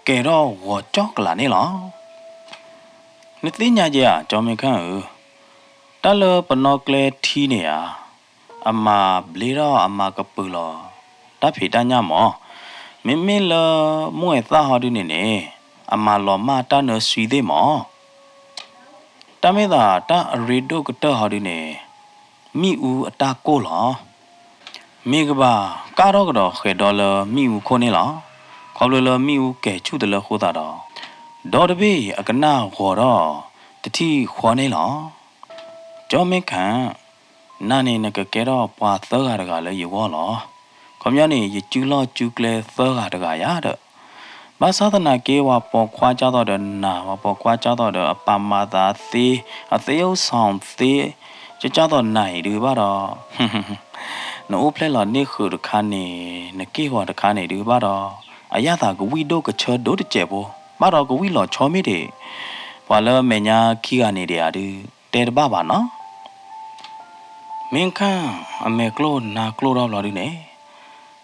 ကဲထီၣ်ဂီၤကၠီကလာ်န့ၣ်လီၤ. နသ့ၣ်ညါယဲဧါ ကၠီမ့ၢ်ခၣ်ဧၢ, တၢ်လၢပနီၣ်ကျဲထံန့ၣ်ဧါ, အမၤဘျ့ထီၣ်အမၤကပုာ်လီၤ တၢ်ဖံးတၢ်ညၣ်မး, မ့မ့ၢ်လၢမိၢ်အဲၣ်သၣ်ဟီဒုန့ၣ်န့ၣ်, အမၤလီၤမၢ်တၢ်နၢဆှံသ့ၣ်မး တၢ်မ့ၢ်သးတၢ်အရ့ဒိၣ်ကတၢၢ်ဟီဒုန့ၣ်, မ့ၣ်အူအတၢ်ကိၢ်လီၤ. မ့ၢ်ကဘၣ်ကၣ်ထီၣ်ကဒီးဃဲၤဒီလၢမ့ၣ်အူခိၣ်န့ၣ်လီၤ. ခီဖျိလၢမ့ၣ်အူကဲၤဆူၣ်တလၢဃိသးဒီး, ဒီတဘ့ၣ်အံၤအကနၣ်ဂီၤထီၣ်တထံၣ်ဃီန့ၣ်လီၤ. ကၠီမ့ၢ်ခၣ်, နၤန့ၣ်နကကဲထီၣ်ပှၤသၢဂၤတဂၤလၢယဂီၢ်လီၤ. ခီပညီန့ၣ် ယစုလီၢ်စုကျဲသၢဂၤတဂၤယါဒီး ဘၣ်ဆၣ်သနာ်က့ ပှၤပိာ်ခွါကၢ်သိးဒီးနၤ, ပှၤပိာ်ခွါကၢ်သိးဒီးအပၢ်မၤသးသ့, အသ့အိၣ်ဆီၣ်သ့, ကၢ်သိးနၤအံၤဒုးဘၣ်ဒီး, နအိၣ်ဖျဲၣ်လီၤန့ၢ်ဃုာ်တခါန့ၣ်, နက့ၢ်ဂီၤတခါန့ၣ်ဒုးဘၣ်ဒီး, အယၣ်သးကဝံၣ်ဒိၣ်ကဆၢဒိၣ်တစဲးဖိ, ဘၣ်ဒီးကဝံၣ်လီၤဆီမ့ၢ်ဒံး, ပှၤလၢအမဲာ်ညါခံဂၤန့ၣ်ဒံးဧါဒုး, တဲတဘၣ်ဘၣ်နီၤ မ့ၢ်ခၣ်အမဲာ်ကျိၣ်နါကျိၣ်ထီၣ်ဘျီဒုန့ၣ်,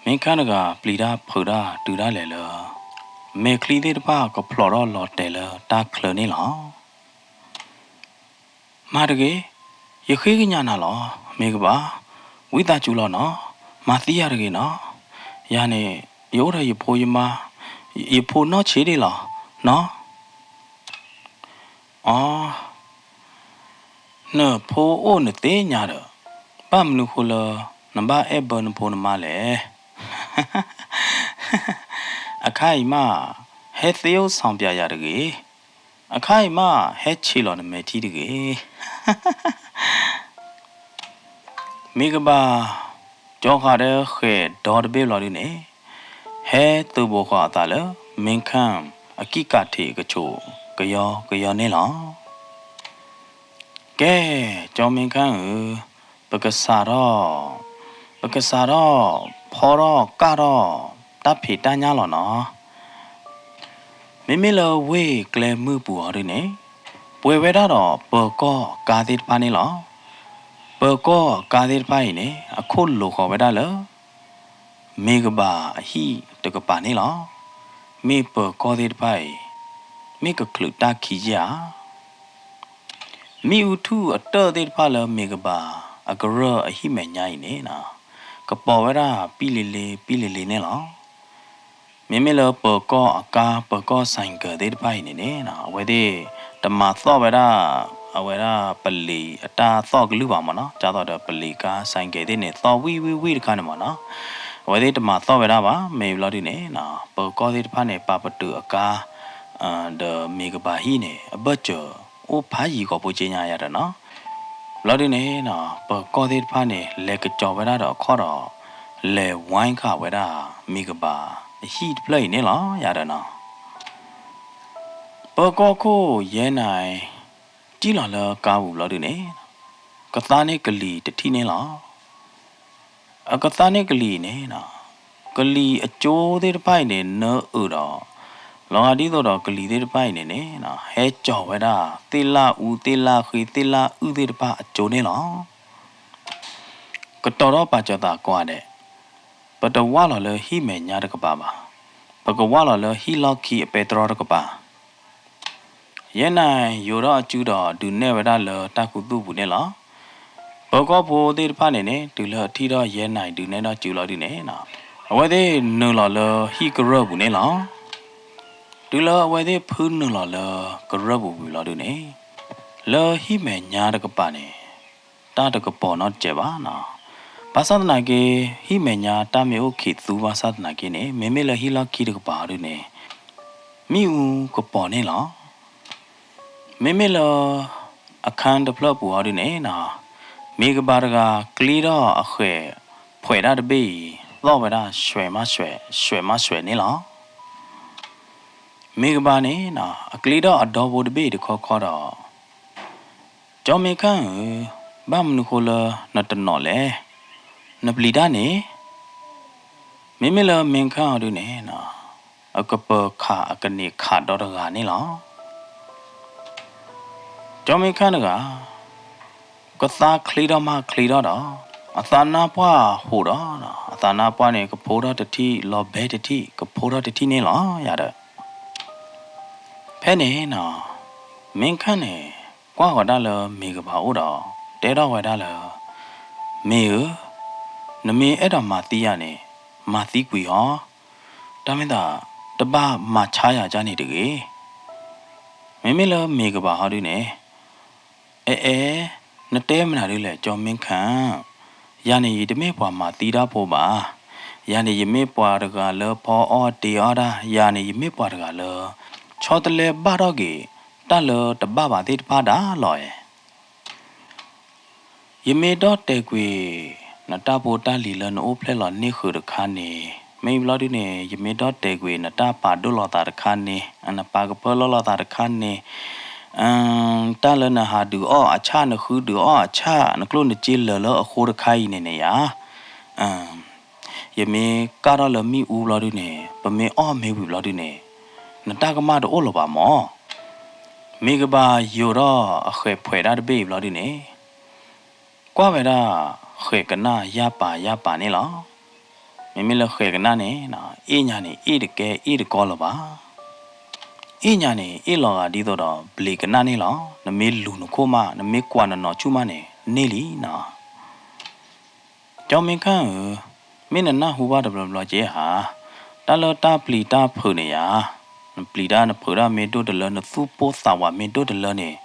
မ့ၢ်ခၣ်တဂၤပျံၤတၢ်ဖုးတၢ်တုၤဒၣ်လဲာ်လၢ မဲာ်ချံသ့ၣ်တဖၣ်ကဖျိးထီၣ်လီၤတဲာ်လၢတၢ်ချၢန့ၣ်လီၤ. မၤတဂ့ၤ, ယဃ့ကညးနၤလီၤ, မ့ၢ်ကဘၣ်, ဝံသးစူၤလီၤနီၤ, မၤသံယၤတဂ့ၤနီၤ, ယၤန့ၣ်, ယအိၣ်ဒီးယဖိယမါ, ယဖိနီၢ်ဆံးဒံးလီၤ, နီၤ အီ, နဖိအိၣ်နသ့ၣ်ညါဒီး, ဘၣ်မနုၤဃိလၢ နဘၣ်အဲၣ်ဘၢနဖိနမါလဲၣ်. အခါအံၤမး, ဟဲသ့အိၣ်ဆီၣ်ပၠးယၤတဂ့ၤ. အခါအံၤမး, ဟဲဆံးလီၤနမဲာ်ထံတဂ့ၤ. မ့ၢ်ကဘၣ်, ကၠီဃာ်ဒီးဃဲၤဒီတဘ့ၣ်ဘျီဒုန့ၣ်, ဟဲသုးဘူးဃီၤအသးလၢ မ့ၢ်ခၣ်အကံၣ်ကးထံးအကဆူး ကယီကယီန့ၣ်လီၤ. ကဲ, ကၠီမ့ၢ်ခၣ်ဧၢ, ပကစးထီၣ်, ပကစးထီၣ်ဖီထီၣ်ကၣ်ထီၣ် တၢ်ဖံးတၢ်ညၣ်လီၤနီၤ. မ့မ့ၢ်လၢဝ့ၢ်ကျဲမုၢ်ပူၤအီၤဒုန့ၣ်, ပှဲၤဝဲဒၣ်ဒီးပၢၤကီၢ်အကါသ့ၣ်တဖၣ်န့ၣ်လီၤ. ပၢၤကီၢ်အကါသ့ၣ်တဖၣ်အံၤန့ၣ် အခိၣ်လိာ်ဃီၤဝဲဒၣ်လၢ မ့ၢ်ကဘၣ်အဟံၣ်တကပၤန့ၣ်လီၤ. မ့ၢ်ပၢၤကီၢ်သ့ၣ်တဖၣ်အံၤ, မ့ၢ်ကချုးတၢ်ခံးယဲၢ်ဧါ. မ့ၣ်အူထူၣ်အတၢၢ်သ့ၣ်တဖၣ်လၢမ့ၢ်ကဘၣ်အကရၢၢ်အဟံၣ်မဲာ်ညါအံၤန့ၣ်, ကပီၤဝဲဒၣ်ပံလ့လ့ပံလ့လ့န့ၣ်လီၤ. မ့မ့ၢ်လၢပၢၤကီၢ်အကါ ပၢၤကီၢ်ဆိုင်ကယ်သ့ၣ်တဖၣ်အံၤန့ၣ်န့ၣ်, အဝဲသ့ၣ်တမၤသီၣ်ဝဲဒၣ် အဝဲဒၣ်ပလံၤအတၢ်သီၣ်ကလုၢ်ဘၣ်မ့ၢ်နီၤ, ကၢ်သိးဒီးပလံၤကါဆိုင်ကယ်သ့ၣ်န့ၣ် သီၣ်ဝံၣ်ဝံၣ်ဝံၣ်တခါန့ၣ်မ့ၢ်နီၤ, အဝဲသ့ၣ်တမၤသီၣ်ဝဲဒၣ်ဘၣ်. မ့ၢ်ဘျီဒုန့ၣ်, ပၢၤကီၢ်သ့ၣ်တဖၣ်န့ၣ် ပာ်ပတုာ်အကါ ဒီးမ့ၢ်ကဘၣ်ဟံၣ်န့ၣ် အဘၢၣ်စၢၤ အိၣ်ဖးယံၤကီးဖိက့ညါယၤဒီးနီၤ. ဘျီဒုန့ၣ်, ပၢၤကီၢ်သ့ၣ်တဖၣ်န့ၣ် လဲၤကစီၤဝဲဒၣ်ဒီးအခီၣ်ဒီး လဲၤဝါခးဝဲဒၣ် မ့ၢ်ကဘၣ်အဟံၣ်တဖျၢၣ်အံၤန့ၣ်လီၤ ယၤဒီးနီၤ. ပၢၤကီၢ်ခိၣ်ယဲၢ်နၤ တံၢ်လီၤလၢကါပူၤဘျီဒုန့ၣ်, ကသါန့ၢ်ကလံၤတထံၣ်န့ၣ်လီၤ. အကသါန့ၢ်ကလံၤန့ၣ်, ကလံၤအကၠိသ့ၣ်တဖၣ်အံၤန့ၣ် နၢအုးဒီး, လီၤဂာ်ဒ်သိးဒီးကလံၤသ့ၣ်တဖၣ်အံၤန့ၣ်န့ၣ်, ဟဲကၠီၤဝဲဒၣ် သ့ၣ်လၣ်အူ သ့ၣ်လၣ်ဃ့ သ့ၣ်လၣ်အုၣ်သ့ၣ်တဖၣ်အကၠိန့ၣ်လီၤ. ကတီၤထီၣ်ပာ်စၢၤသးကွၢ်ဒဲး, ပတဝၢ်လီၤလၢဟံၣ်မဲာ်ညါတကပၤဘၣ်. ပကဝၢ်လီၤလၢဟံၣ်လီၢ်ခံအပဲတြီတကပၤ ယဲၢ်နၤယိၤထီၣ်အစုဒီး ဒုးနဲၣ်ဝဲဒၣ်လၢတၢ်ခူသူၣ်ပူၤန့ၣ်လီၤ. ပၢၤကီၢ်ဖိသ့ၣ်တဖၣ်န့ၣ်န့ၣ် တုၤလၢအထံၣ်ထီၣ်ယဲၢ်နၤဒုးနဲၣ်ထီၣ်စုလီၤဒုန့ၣ်, အဝဲသ့ၣ်နုာ်လီၤလၢဟံၣ်ကရၢၢ်ပူၤန့ၣ်လီၤ. တုၤလၢအဝဲသ့ၣ်ဖုနုာ်လီၤလၢကရၢၢ်ပူၤဝံၤလီၤဒုန့ၣ်, လၢဟံၣ်မဲာ်ညါတကပၤန့ၣ် တၢ်တကပီၤနီတစဲးဘၣ်နီၤ. ဘၣ်ဆၣ်သနာ်က့ ဟံၣ်မဲာ်ညါတၢ်မ့ၢ်အိၣ်ခံးသူဘၣ်ဆၣ်သနာ်က့န့ၣ် မ့မ့ၢ်လၢဟံၣ်လီၢ်ခံတကပၤဒုန့ၣ် မ့ၣ်အူကပီၤန့ၣ်လီၤ. မ့မ့ၢ်လၢ အခန်းတဖျၢၣ်ပူၤအီၤဒုန့ၣ်နီၤ, မ့ၢ်ကဘၣ်တဂၤကျ့ထီၣ်အဃဲၤဖှဲးဒၣ်တဘ့ၣ်အံၤ သီၣ်ဝဲဒၣ် ရွှဲ့မးရွှဲ့, ရွှဲ့မးရွှဲ့န့ၣ်လီၤ. မ့ၢ်ကဘၣ်န့ၣ်နီၤ အကျ့ထီၣ်အဒီဖိတဘ့ၣ်အံၤတခီခီဒီး ကၠီမ့ၢ်ခၣ်ဧၢ, ဘၣ်မနုၤဃိလၢနတနီၤလဲၣ်. နပျံၤတၢ်န့ၣ် မ့မ့ၢ်လၢမ့ၢ်ခၣ်အီၤဒုန့ၣ်နီၤ, အကပၢၤခးအကန့ၢ်ခးဒီတဂၤန့ၣ်လီၤ. ကၠီမ့ၢ်ခၣ်တဂၤ ကသါချ့ထီၣ်မးချ့ထီၣ်ဒီး အသးနါပှၢ်ဟူးဒီး အသးနါပှၢ်န့ၣ် ကဖိထီၣ်တထံၣ် လီၤဘဲတထံၣ် ကဖိထီၣ်တထံၣ်န့ၣ်လီၤ ယၤဒီး ဖဲန့ၣ်နီၤ, မ့ၢ်ခၣ်န့ၣ် ကွၢ်ဃီၤဒၣ်လၢမ့ၤကဘၣ်အိၣ်ဒီး တဲထီၣ်ဝဲဒၣ်လၢ မ့ၤဧၢ, နမ့ၢ်အဲၣ်ဒိးမၤသံယၤန့ၣ် မၤသံကွံာ်အီၤ, တၢ်မ့ၢ်သး တဘၣ်မၤဆါယၤဒ်န့ၣ်တဂ့ၤ. မ့မ့ၢ်လၢမ့ၤကဘၣ်ဟီဒုန့ၣ်, အဲၣ်အဲၣ်, နတဲမနုၤဒ်လဲၣ် ကၠီမ့ၢ်ခၣ်, ယၤန့ၣ်ယတမ့ၢ်ပှၤမၤသံတၢ်ဖိဘၣ်. ယၤန့ၣ်ယမ့ၢ်ပှၤတဂၤလၢဖီအီၣ်တ့ၤအီၣ်တၢ်, ယၤန့ၣ်ယမ့ၢ်ပှၤတဂၤလၢ ဆီတလဲဘၣ်ထီၣ်က့ၤ တၢ်လၢတဘၣ်ဘၣ်သ့ၣ်တဖၣ်ဒၣ်လီၤအဲၣ်. ယမ့ၢ်ဒီၣ်တဲာ်ကွံာ် နတၢ်ဖိတၢ်လံၤလၢနအိၣ်ဖျဲၣ်လီၤန့ၢ်ဃုာ်တခါန့ၣ်, မ့ၢ်ဘျီဒုန့ၣ် ယမ့ၢ်ဒီၣ်တဲာ်ကွံာ်နတၢ်ပာ်ဒိၣ်လီၤသးတခါန့ၣ်, နပာ်ကဖၢလီၢ်လီၤသးတခါန့ၣ်, တၢ်လၢနဟးဒုးအီၣ်အဆၣ် နဃုဒုးအီၣ်အဆၣ် နကျိၣ်နစ့လၢာ်လၢအဃိတခါအံၤန့ၣ်န့ၣ်ယၤ ယမ့ၢ်ကၣ်ထီၣ်လၢမ့ၣ်အူဘျီဒုန့ၣ် ပမ့ၢ်အီၣ်မ့ၤဝံၤဘျီဒုန့ၣ် နတၢ်ကမၣ်တအိၣ်လၢၤဘၣ်မၢ်. မ့ၢ်ကဘၣ်ယိၤထီၣ်အဃဲးဖှဲးတၢ်တဘ့ၣ်အံၤဘျီဒုန့ၣ်, ကွၢ်ဝဲဒၣ် ဃဲးကနၣ်ယၢ်ပၤယၢ်ပၤန့ၣ်လီၤ. မ့မ့ၢ်လၢဃဲးကနၣ်န့ၣ် အ့ၣ်ညါန့ၣ် အ့ၣ်တကဲအ့ၣ်တကီလၢၤဘၣ်. အ့ၣ်ညါန့ၣ် အ့ၣ်လီၤဂာ်ဒ်သိးဒီးဘျံးကနၣ်န့ၣ်လီၤ. နမ့ၢ်လူၤနခိၣ်မး နမ့ၢ်ကွၢ်နနီၤဆူၣ်မးန့ၣ် န့ၢ်လံနီၤ. ကၠီမ့ၢ်ခၣ်ဧၢ, မ့ၢ်နနၢ်ဟူဘၣ်တဘျီဘျီက့ဧါ, တၢ်လၢတၢ်ပျံၤတၢ်ဖုးန့ၣ်ယၤ, နပျံၤတၢ်နဖုးတၢ်မ့ၢ်ဒိၣ်တလၢ နသူၣ်ပိၢ်သးဝးမ့ၢ်ဒိၣ်တလၢန့ၣ်,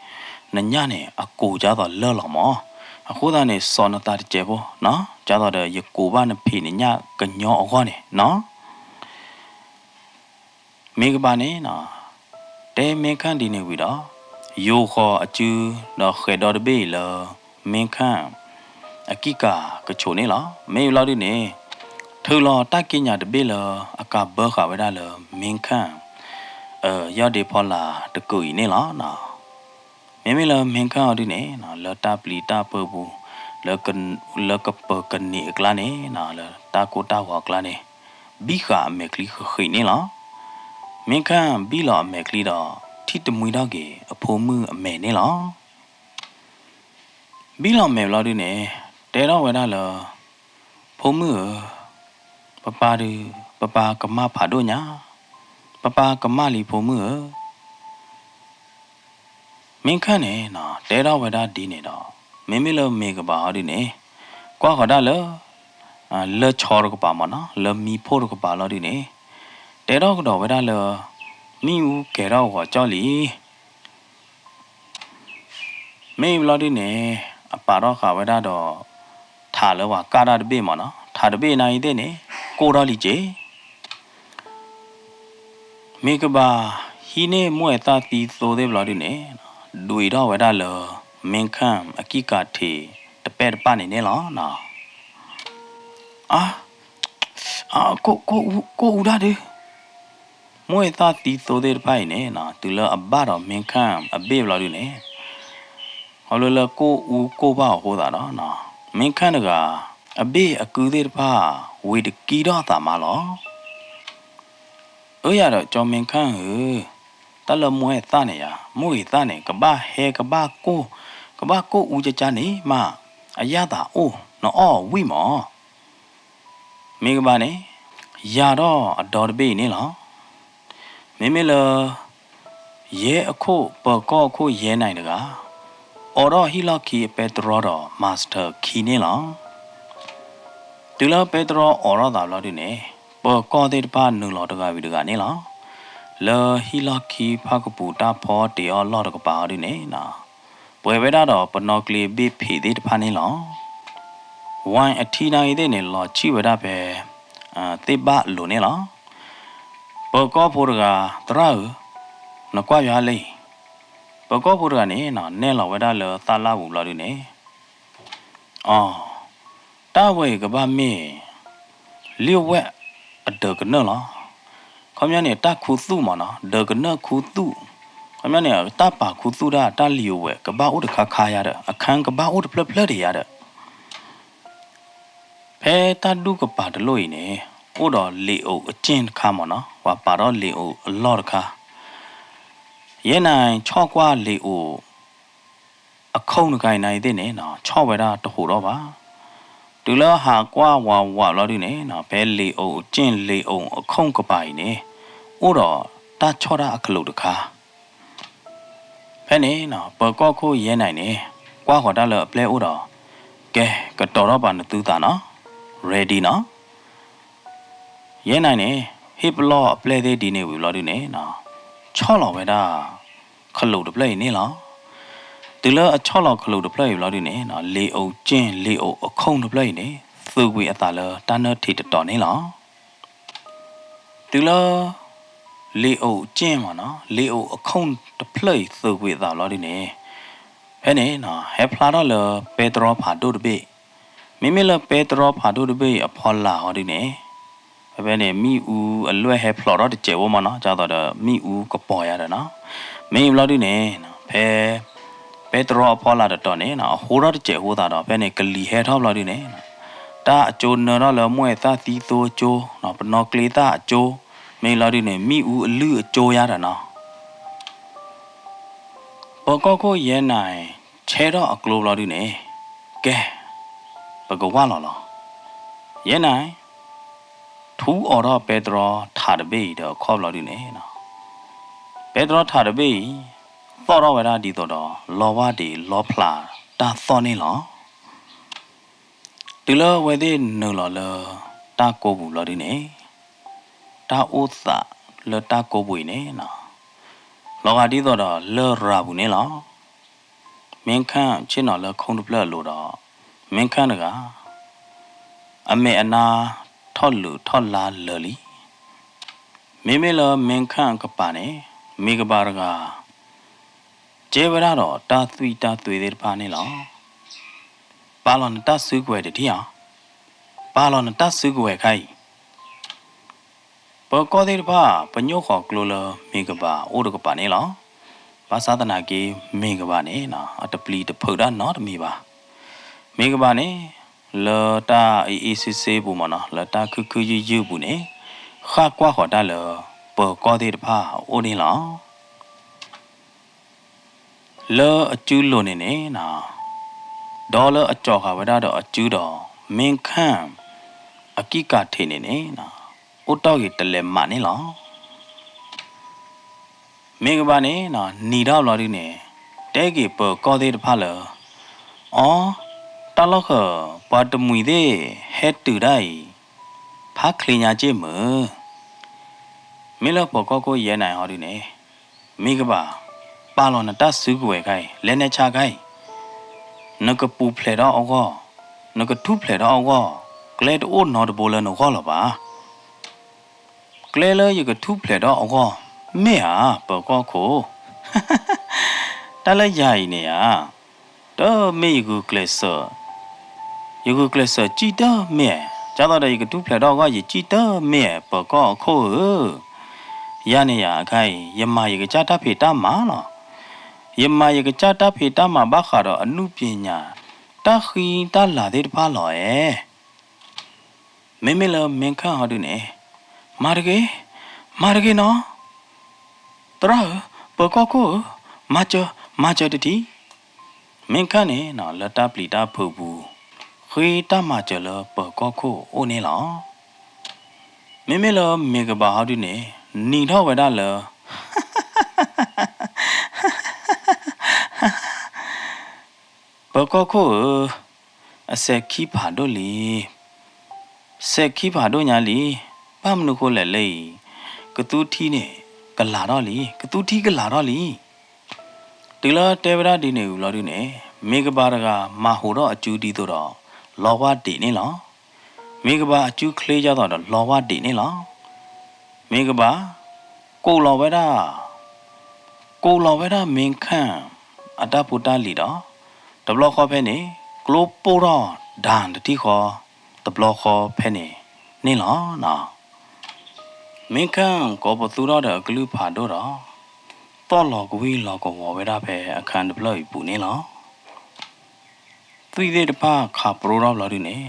နညၣ်န့ၣ် အကိၤဒ်သိးလၢၢ်လီၤမၢ်. အဃိသတးန့ၣ် စီၤနသးတစဲးဖိနီၤ, ဒ်သိးဒီးယကိၤဘၣ်နဖံးနညၣ်ကညီအဂီၢ်န့ၣ်နီၤ. မ့ၢ်ကဘၣ်န့ၣ်နီၤ, တဲမ့ၢ်ခၣ်ဒ်န့ၣ်ဝံၤဒီး, ယိၤဃီၤအစု ဒီးဃဲးဒီတဘ့ၣ်အံၤလၢ မ့ၢ်ခၣ် အကံၢ်ကၤကဆိးန့ၣ်လီၤ. မ့ၢ်ဘျီဒုန့ၣ်, ထုးလီၤတၢ်က့ညါတဘ့ၣ်လၢအကးဘၢဃာ်ဝဲဒၣ်လၢမ့ၢ်ခၣ် ယီၢ်ဒ့ဖီလာ်တကုးအံၤန့ၣ်လီၤ. မ့မ့ၢ်လၢမ့ၢ်ခၣ်အီၤဒုန့ၣ် လၢတၢ်ပျံၤတၢ်ဖုးပူၤ လၢကပၢၤကန့ၢ်အကျါန့ၣ်, လၢတၢ်ကိၢ်တၢ်ဂီၤအကျါန့ၣ်, ဘံၣ်ဃာ်အမဲာ်ချံဃံးဃံးန့ၣ်လီၤ. မ့ၢ်ခၣ်ဘံၣ်လီၤအမဲာ်ချံဒီး ထံၣ်တမှံထီၣ်က့ၤအဖိမုၣ်အမဲာ်န့ၣ်လီၤ. ဘံၣ်လီၤမဲာ်ဘျီဒုန့ၣ်, တဲထီၣ်ဝဲဒၣ်လၢ ဖိမုၣ်ဧၢ, ပပၢ်ဒုး, ပပၢ်ကမၣ်ဖးဒိၣ်ညါ, ပပၢ်ကမၣ်လံဖိမုၣ်ဧၢ. မ့ၢ်ခၣ်န့ၣ် တဲထီၣ်ဝဲဒၣ်ဒ်န့ၣ်ဒီး, မ့မ့ၢ်လၢမ့ၢ်ကဘၣ်ဟီဒုန့ၣ်, ကွၢ်ဃီၤဒၣ်လၢ လၢဆီတကပၤမၢ်နီၤ, လၢမံဖိတကပၤလီၤဒုန့ၣ်, တဲထီၣ်ကဒီးဝဲဒၣ်လၢ မ့ၣ်အူကဲၤထီၣ်ဂီၤကၠီလံ. မ့ၢ်ဘျီဒုန့ၣ်, အပာ်ထီၣ်ဃာ်ဝဲဒၣ်ဒီး ထးလၢပှၤကၣ်တၢ်တဘ့ၣ်မၢ်နီၤ, ထးတဘ့ၣ်နာ်အံၤသ့ၣ်န့ၣ် ကိၢ်ထီၣ်လံက့ၤ မ့ၢ်ကဘၣ်ဟံးန့ၢ်မိၢ်အဲၣ်သၣ်သံသိသ့ၣ်ဘျီဒုန့ၣ်, ဒွံးထီၣ်ဝဲဒၣ်လၢ မ့ၢ်ခၣ်အကံၢ်ကၤထံးတပဲၢ်တပၣ်န့ၣ်န့ၣ်လီၤ. အါ, ကိၢ်အူဒၣ်ဒု, မိၢ်အဲၣ်သၣ်သံသိသ့ၣ်တဖၣ်အံၤန့ၣ် တုၤလၢအဘၣ်ဒီးမ့ၢ်ခၣ်အဘ့ၣ်ဘျီဒုန့ၣ်, ခီဖျိလၢကိၢ်အူကိၢ်ဘၣ်အဃိသတးဒီး, မ့ၢ်ခၣ်တဂၤ အဘ့ၣ်အကုသ့ၣ်တဖၣ် ဝံၤတကံထီၣ်အသးမးလီၤ. အၢ ယၤဒီးကၠီမ့ၢ်ခၣ်ဧၢ, တၢ်လၢမိၢ်အဲၣ်သၣ်န့ၣ်ယၤ, မိၢ်အဲၣ်သၣ်န့ၣ် ကဘၣ်ဟဲကဘၣ်ကိၢ်, ကဘၣ်ကိၢ်အူကကါန့ၣ်မး, အယၣ်သးအိၣ် နအီၣ်အဝံၣ်မၢ်. မ့ၢ်ကဘၣ်န့ၣ်, ယၤဒီးအဒီတဘ့ၣ်အံၤန့ၣ်လီၤ. မ့မ့ၢ်လၢ ယဲအခိၣ် ပၢၤကီၢ်အခိၣ်ယဲၢ်နၤအံၤတဂၤ, အိးထီၣ်ဟံၣ်လီၢ်ခံအပဲတြီဒီး မၤစတၢၢ်ခံန့ၣ်လီၤ. တုၤလၢပဲတြီအိးထီၣ်သးဘျီဒုန့ၣ်, ပၢၤကီၢ်သ့ၣ်တဖၣ်နုာ်လီၤတဂၤဝံၤတဂၤန့ၣ်လီၤ. လၢဟံၣ်လီၢ်ခံဖၣ်ကပူၤတၢ်ဖီတ့ၤအီၣ်လီၢ်တကပၤအီၤဒုန့ၣ်, ပှဲၤဝဲဒၣ်ဒီးပနီၣ်ကျ့ဘ့ၣ်ဖံးသ့ၣ်တဖၣ်န့ၣ်လီၤ. ဝဲအထံနာ်ဂ့ၤသ့ၣ်န့ၣ် လီၤဆံၣ်ဝဲဒၣ်ဖဲ သ့ၣ်ဘၣ်အလိၤန့ၣ်လီၤ. ပၢၤကီၢ်ဖိတဂၤ, သရၣ်ဧၢ, နကွၢ်ယၤလံ. ပၢၤကီၢ်ဖိတဂၤန့ၣ် နဲၣ်လီၤဝဲဒၣ်လၢသၣ်လၣ်ပူၤဘျီဒုန့ၣ်, အိ, တၢ်ဝဲအံၤကဘၣ်မ့ၢ် လံာ်ဝဲၢ်အဒၢးကနၢၣ်လီၤ. ခီပညီန့ၣ် တၢ်ခူသူၣ်မၢ်နီၤ, ဒၢးကနၢၣ်ခူသူၣ်, ခီပညီန့ၣ် တၢ်ပာ်ခူသူၣ်တၢ် တၢ်လံာ်ဝဲၢ်ကဘၣ်အိၣ်တခါခါယၤဒီး အခန်းကဘၣ်အိၣ်တဖျၢၣ်ဖျၢၣ်ဒံးယၤဒီး ဖဲတၢ်ဒူၣ်ကပၤတလိၣ်အံၤန့ၣ် အိၣ်ဒီးလံာ်အိၣ်အက့ၣ်တခါမၢ်နီၤ, ပှၤပာ်ထီၣ်လံာ်အိၣ်အလီၢ်တခါ, ယဲနၤဆီၣ်ကွၢ်လံာ်အိၣ် အခီၣ်တခါအံၤနၤအံၤသ့ၣ်န့ၣ် ဆီၣ်ဝဲဒၣ်တဟူးထီၣ်ဘၣ်. တုၤလၢဟးကွၢ်ဝးဝးဘျီဒုန့ၣ် ဖဲလံာ်အိၣ်က့ၣ်လံာ်အိၣ်အခီၣ်ကပၤအံၤန့ၣ် အိၣ်ဒီးတၢ်ဆီၣ်တၢ်အကလိာ်တခါ ဖဲန့ၣ်နီၤ ပၢၤကီၢ်ခိၣ်ယဲၢ်နံၤန့ၣ် ကွၢ်ဃီၤတၢ်လၢအပျဲၢ်အိၣ်ဒီး ကဲ ကတီၤထီၣ်ပာ်နသုသးနီၤ ready နီၤ. ယဲၢ်နံၤန့ၣ် ဟ့ၣ်ပလီၢ်အပျဲၢ်သ့ၣ်ဒ်န့ၣ်ဝံၤဘျီဒုန့ၣ်နီၤ ဆီၣ်လီၤဝဲဒၣ် ခလူးတဖျၢၣ်အံၤန့ၣ်လီၤ. တုၤလၢအဆီၣ်လီၤခလူးတဖျၢၣ်အံၤဘျီဒုန့ၣ်နီၤ လေအိုကျင့် လေအိုအခိၣ်တဖျၢၣ်အံၤန့ၣ် သုးကွံာ်အသးလၢတၢ်နၢထံးတတီၤန့ၣ်လီၤ. တုၤလၢ လေအိုကျင့် မ့ၢ်နီၤ လေအိုအခိၣ်တဖျၢၣ်အံၤ သုးကွံာ်အသးဘျီဒုန့ၣ် ဖဲန့ၣ်နီၤ ဟဲဖျါထီၣ်လၢပဲတြီဖးဒိၣ်တဘ့ၣ်. မ့မ့ၢ်လၢပဲတြီဖးဒိၣ်တဘ့ၣ်အံၤအဖီလာ်ဟီဒုန့ၣ် ဖဲဖဲန့ၣ် မ့ၣ်အူအလွဲၢ်ဟဲဖျိးထီၣ်တစဲးဖိမ့ၢ်နီၤ ဒ်သိးဒီးမ့ၣ်အူကပီၤယါဒီးနီၤ. မ့ၢ်ဘျီဒုန့ၣ် ဖဲ ပဲတြီအဖီလာ်တတီၤန့ၣ်နီၤ အဟိထီၣ်တစဲးအဃိသတးဒီး ဖဲန့ၣ် ကလံၤဟဲထီၣ်ဘျီဒုန့ၣ် တၢ်အကၠိနၢထီၣ်လၢ မှဲသၣ်သံသိအကၠိ ပနီၣ်ကျ့သၣ်အကၠိ မ့ၢ်ဘျီဒုန့ၣ် မ့ၣ်အူအလုၢ်အကၠိယါဒီးနီၤ ပၢၤကီၢ်ခိၣ်ယဲၢ်နံၤ ဆဲထီၣ်အကျိဘျီဒုန့ၣ် ကဲ ပကဝၢ်လီၤလီၤ. ယဲၢ်နံၤ ထူအီၤထီၣ်ပဲတြီထးတဘ့ၣ်အံၤဒီးအခီၣ်ဘျီဒုန့ၣ် ပဲတြီထးတဘ့ၣ်အံၤ သီၣ်ထီၣ်ဝဲဒၣ်ဒ်သိးဒီး လီဝၢ်ဒံးလီဖျးတၢ်သီၣ်န့ၣ်လီၤ. တုၤလၢအဝဲသ့ၣ်နုာ်လီၤလၢတၢ်ကိးပူၤဘျီဒုန့ၣ် တၢ်အိၣ်သးလၢတၢ်ကိးပူၤအံၤန့ၣ်နီၤ လီၤဂာ်ဒ်သိးဒီးလရာ်ပူၤန့ၣ်လီၤ. မ့ၢ်ခၣ်ဆ့ၣ်နီၤလၢခိၣ်တဖျၢၣ်အလိၤဒီး မ့ၢ်ခၣ်တဂၤ အမဲာ်အနါထီၣ်လုးထီၣ်လါလၢာ်လံ. မ့မ့ၢ်လၢမ့ၢ်ခၣ်အကပၤန့ၣ် မ့ၢ်ကဘၣ်တဂၤ ကဲဝဲဒၣ်ဒီးတၢ်သွံၣ်တၢ်သွဲသ့ၣ်တဖၣ်န့ၣ်လီၤ. ပာ်လီၤနတၢ်စုကဝဲၤတထံၣ်ဧါ. ပာ်လီၤနတၢ်စုကဝဲၤခါအံၤ ပၢၤကီၢ်သ့ၣ်တဖၣ် ပညိၣ်ဃီၤကျိလၢမ့ၢ်ကဘၣ်အိၣ်တကပၤန့ၣ်လီၤ. ဘၣ်ဆၣ်သနာ်က့ မ့ၢ်ကဘၣ်န့ၣ် အတပျံၤတဖုးတၢ်နီတမံၤဘၣ်. မ့ၢ်ကဘၣ်န့ၣ် လၢတၢ်အ့ၣ်အ့ၣ်စ့စ့ပူၤမ့ၢ်နီၤ လၢတၢ်ခုၣ်ခုၣ်ယုၢ်ယုၢ်ပူၤန့ၣ် ဃၣ်ကွၢ်ဃီၤတၢ်လၢပၢၤကီၢ်သ့ၣ်တဖၣ်အအိၣ်န့ၣ်လီၤ. လၢအစုလိၤန့ၣ်န့ၣ် ဒီးလၢအကၠီၤဃာ်ဝဲဒၣ်ဒီးအစုဒီး မ့ၢ်ခၣ်အကံၢ်ကၤထံးန့ၣ်န့ၣ် အိၣ်တ့ၢ်ဂ့ၤတလဲးမးန့ၣ်လီၤ. မ့ၢ်ကဘၣ်န့ၣ် နံၤထီၣ်ဘျီဒုန့ၣ် တဲက့ၤပၢၤကီၢ်သ့ၣ်တဖၣ်လၢ အီ တၢ်လီၢ်ဃၢၤ ပှၤတမှံၤသ့ၣ်ဟဲတုၤဒၣ်အံၤ ဖးချ့ညါက့ၢ်မုၢ် မ့ၢ်လၢပၢၤကီၢ်ခိၣ်ယဲၢ်နံၤဟီဒုန့ၣ် မ့ၢ်ကဘၣ် ပာ်လီၤနတၢ်စုကဝဲၤခါအံၤ လဲၤနဲၣ်ဆါခါအံၤ နကပူၤဖျဲးဒီးအဂီၢ် နကထူၣ်ဖျဲးဒီးအဂီၢ် ကျဲတအိၣ်နီတဘိလၢနဂီၢ်လၢၤဘၣ်. ကျဲလၢယကထူၣ်ဖျဲးဒီးအဂီၢ် မ့ၢ်ဧါ ပၢၤကီၢ်ခိၣ် တၢ်လၢယၤအံၤန့ၣ်ဧါ တမ့ၢ်ယဂုာ်ကျဲးစၢး ယဂုာ်ကျဲးစၢးစံၣ်တမ့ၢ်ဧါ ဒ်သိးဒီးယကထူၣ်ဖျဲးဒီးအဂီၢ် ယစံၣ်တမ့ၢ်ဧါ ပၢၤကီၢ်အခိၣ်ဧၢ, ယၤန့ၣ်ယၤအခါအံၤ ယမၤယကစၢ်တၢ်ဖံးတၢ်မၤလီၤ. ယမၤယကစၢ်တၢ်ဖံးတၢ်မၤဘၣ်ဃးဒီးအနုပညာ တၢ်ဃံတၢ်လၤသ့ၣ်တဖၣ်လီၤဧါ. မ့မ့ၢ်လၢမ့ၢ်ခၣ်ဟီဒုန့ၣ် မၤတဂ့ၤ, မၤတဂ့ၤနီၤ, သရၣ်ဧၢ, ပၢၤကီၢ်ခိၣ်ဧၢ, မၤစၢၤ, မၤစၢၤတထံၣ်. မ့ၢ်ခၣ်န့ၣ် လၢတၢ်ပျံၤတၢ်ဖုးပူၤ ဃ့တၢ်မၤစၢၤလၢပၢၤကီၢ်ခိၣ်အိၣ်န့ၣ်လီၤ. မ့မ့ၢ်လၢမ့ၢ်ကဘၣ်ဟီဒုန့ၣ် နံၤထီၣ်ဝဲဒၣ်လၢ ပၢၤကီၢ်ခိၣ်ဧၢ, အစဲးခံဖးဒိၣ်လံ, စဲးခံဖးဒိၣ်ညါလံ, ဘၣ်မနုၤဃိလဲၣ်လၢအံၤ, ကသူထံန့ၣ် ကလာ်ထီၣ်လံ, ကသူထံကလာ်ထီၣ်လံ. တုၤလၢတဲဝဲဒၣ်ဒ်န့ၣ်ဝံၤလီၤဒုန့ၣ်, မ့ၢ်ကဘၣ်တဂၤမၤဟူးထီၣ်အစုဒ်သိးဒီး လီဝၢ်ဒံးန့ၣ်လီၤ. မ့ၢ်ကဘၣ်အစုချ့ဒ်သိးဒီးလီဝၢ်ဒံးန့ၣ်လီၤ. မ့ၢ်ကဘၣ် ကိးလီၤဝဲဒၣ် ကိးလီၤဝဲဒၣ်မ့ၢ်ခၣ် အတၢ်ဖိတၢ်လံၤဒီး တဘျီဃီဖဲန့ၣ် ကျိပိၢ်ထီၣ်ဒၣ်တထံၣ်ဃီ တဘျီဃီဖဲန့ၣ်န့ၣ်လီၤ. မ့ၢ်ခၣ်ကိးပသူထီၣ်ဒီးအကလုၢ်ဖးဒိၣ်ဒီး သီၣ်လီၤကဝံၣ်လီၤကဝီၤဝဲဒၣ်ဖဲအခၢၣ်တဖျၢၣ်အံၤပူၤန့ၣ်လီၤ. သွံၣ်သ့ၣ်တဖၣ်ခးပရိထီၣ်ဘျီဒုန့ၣ်,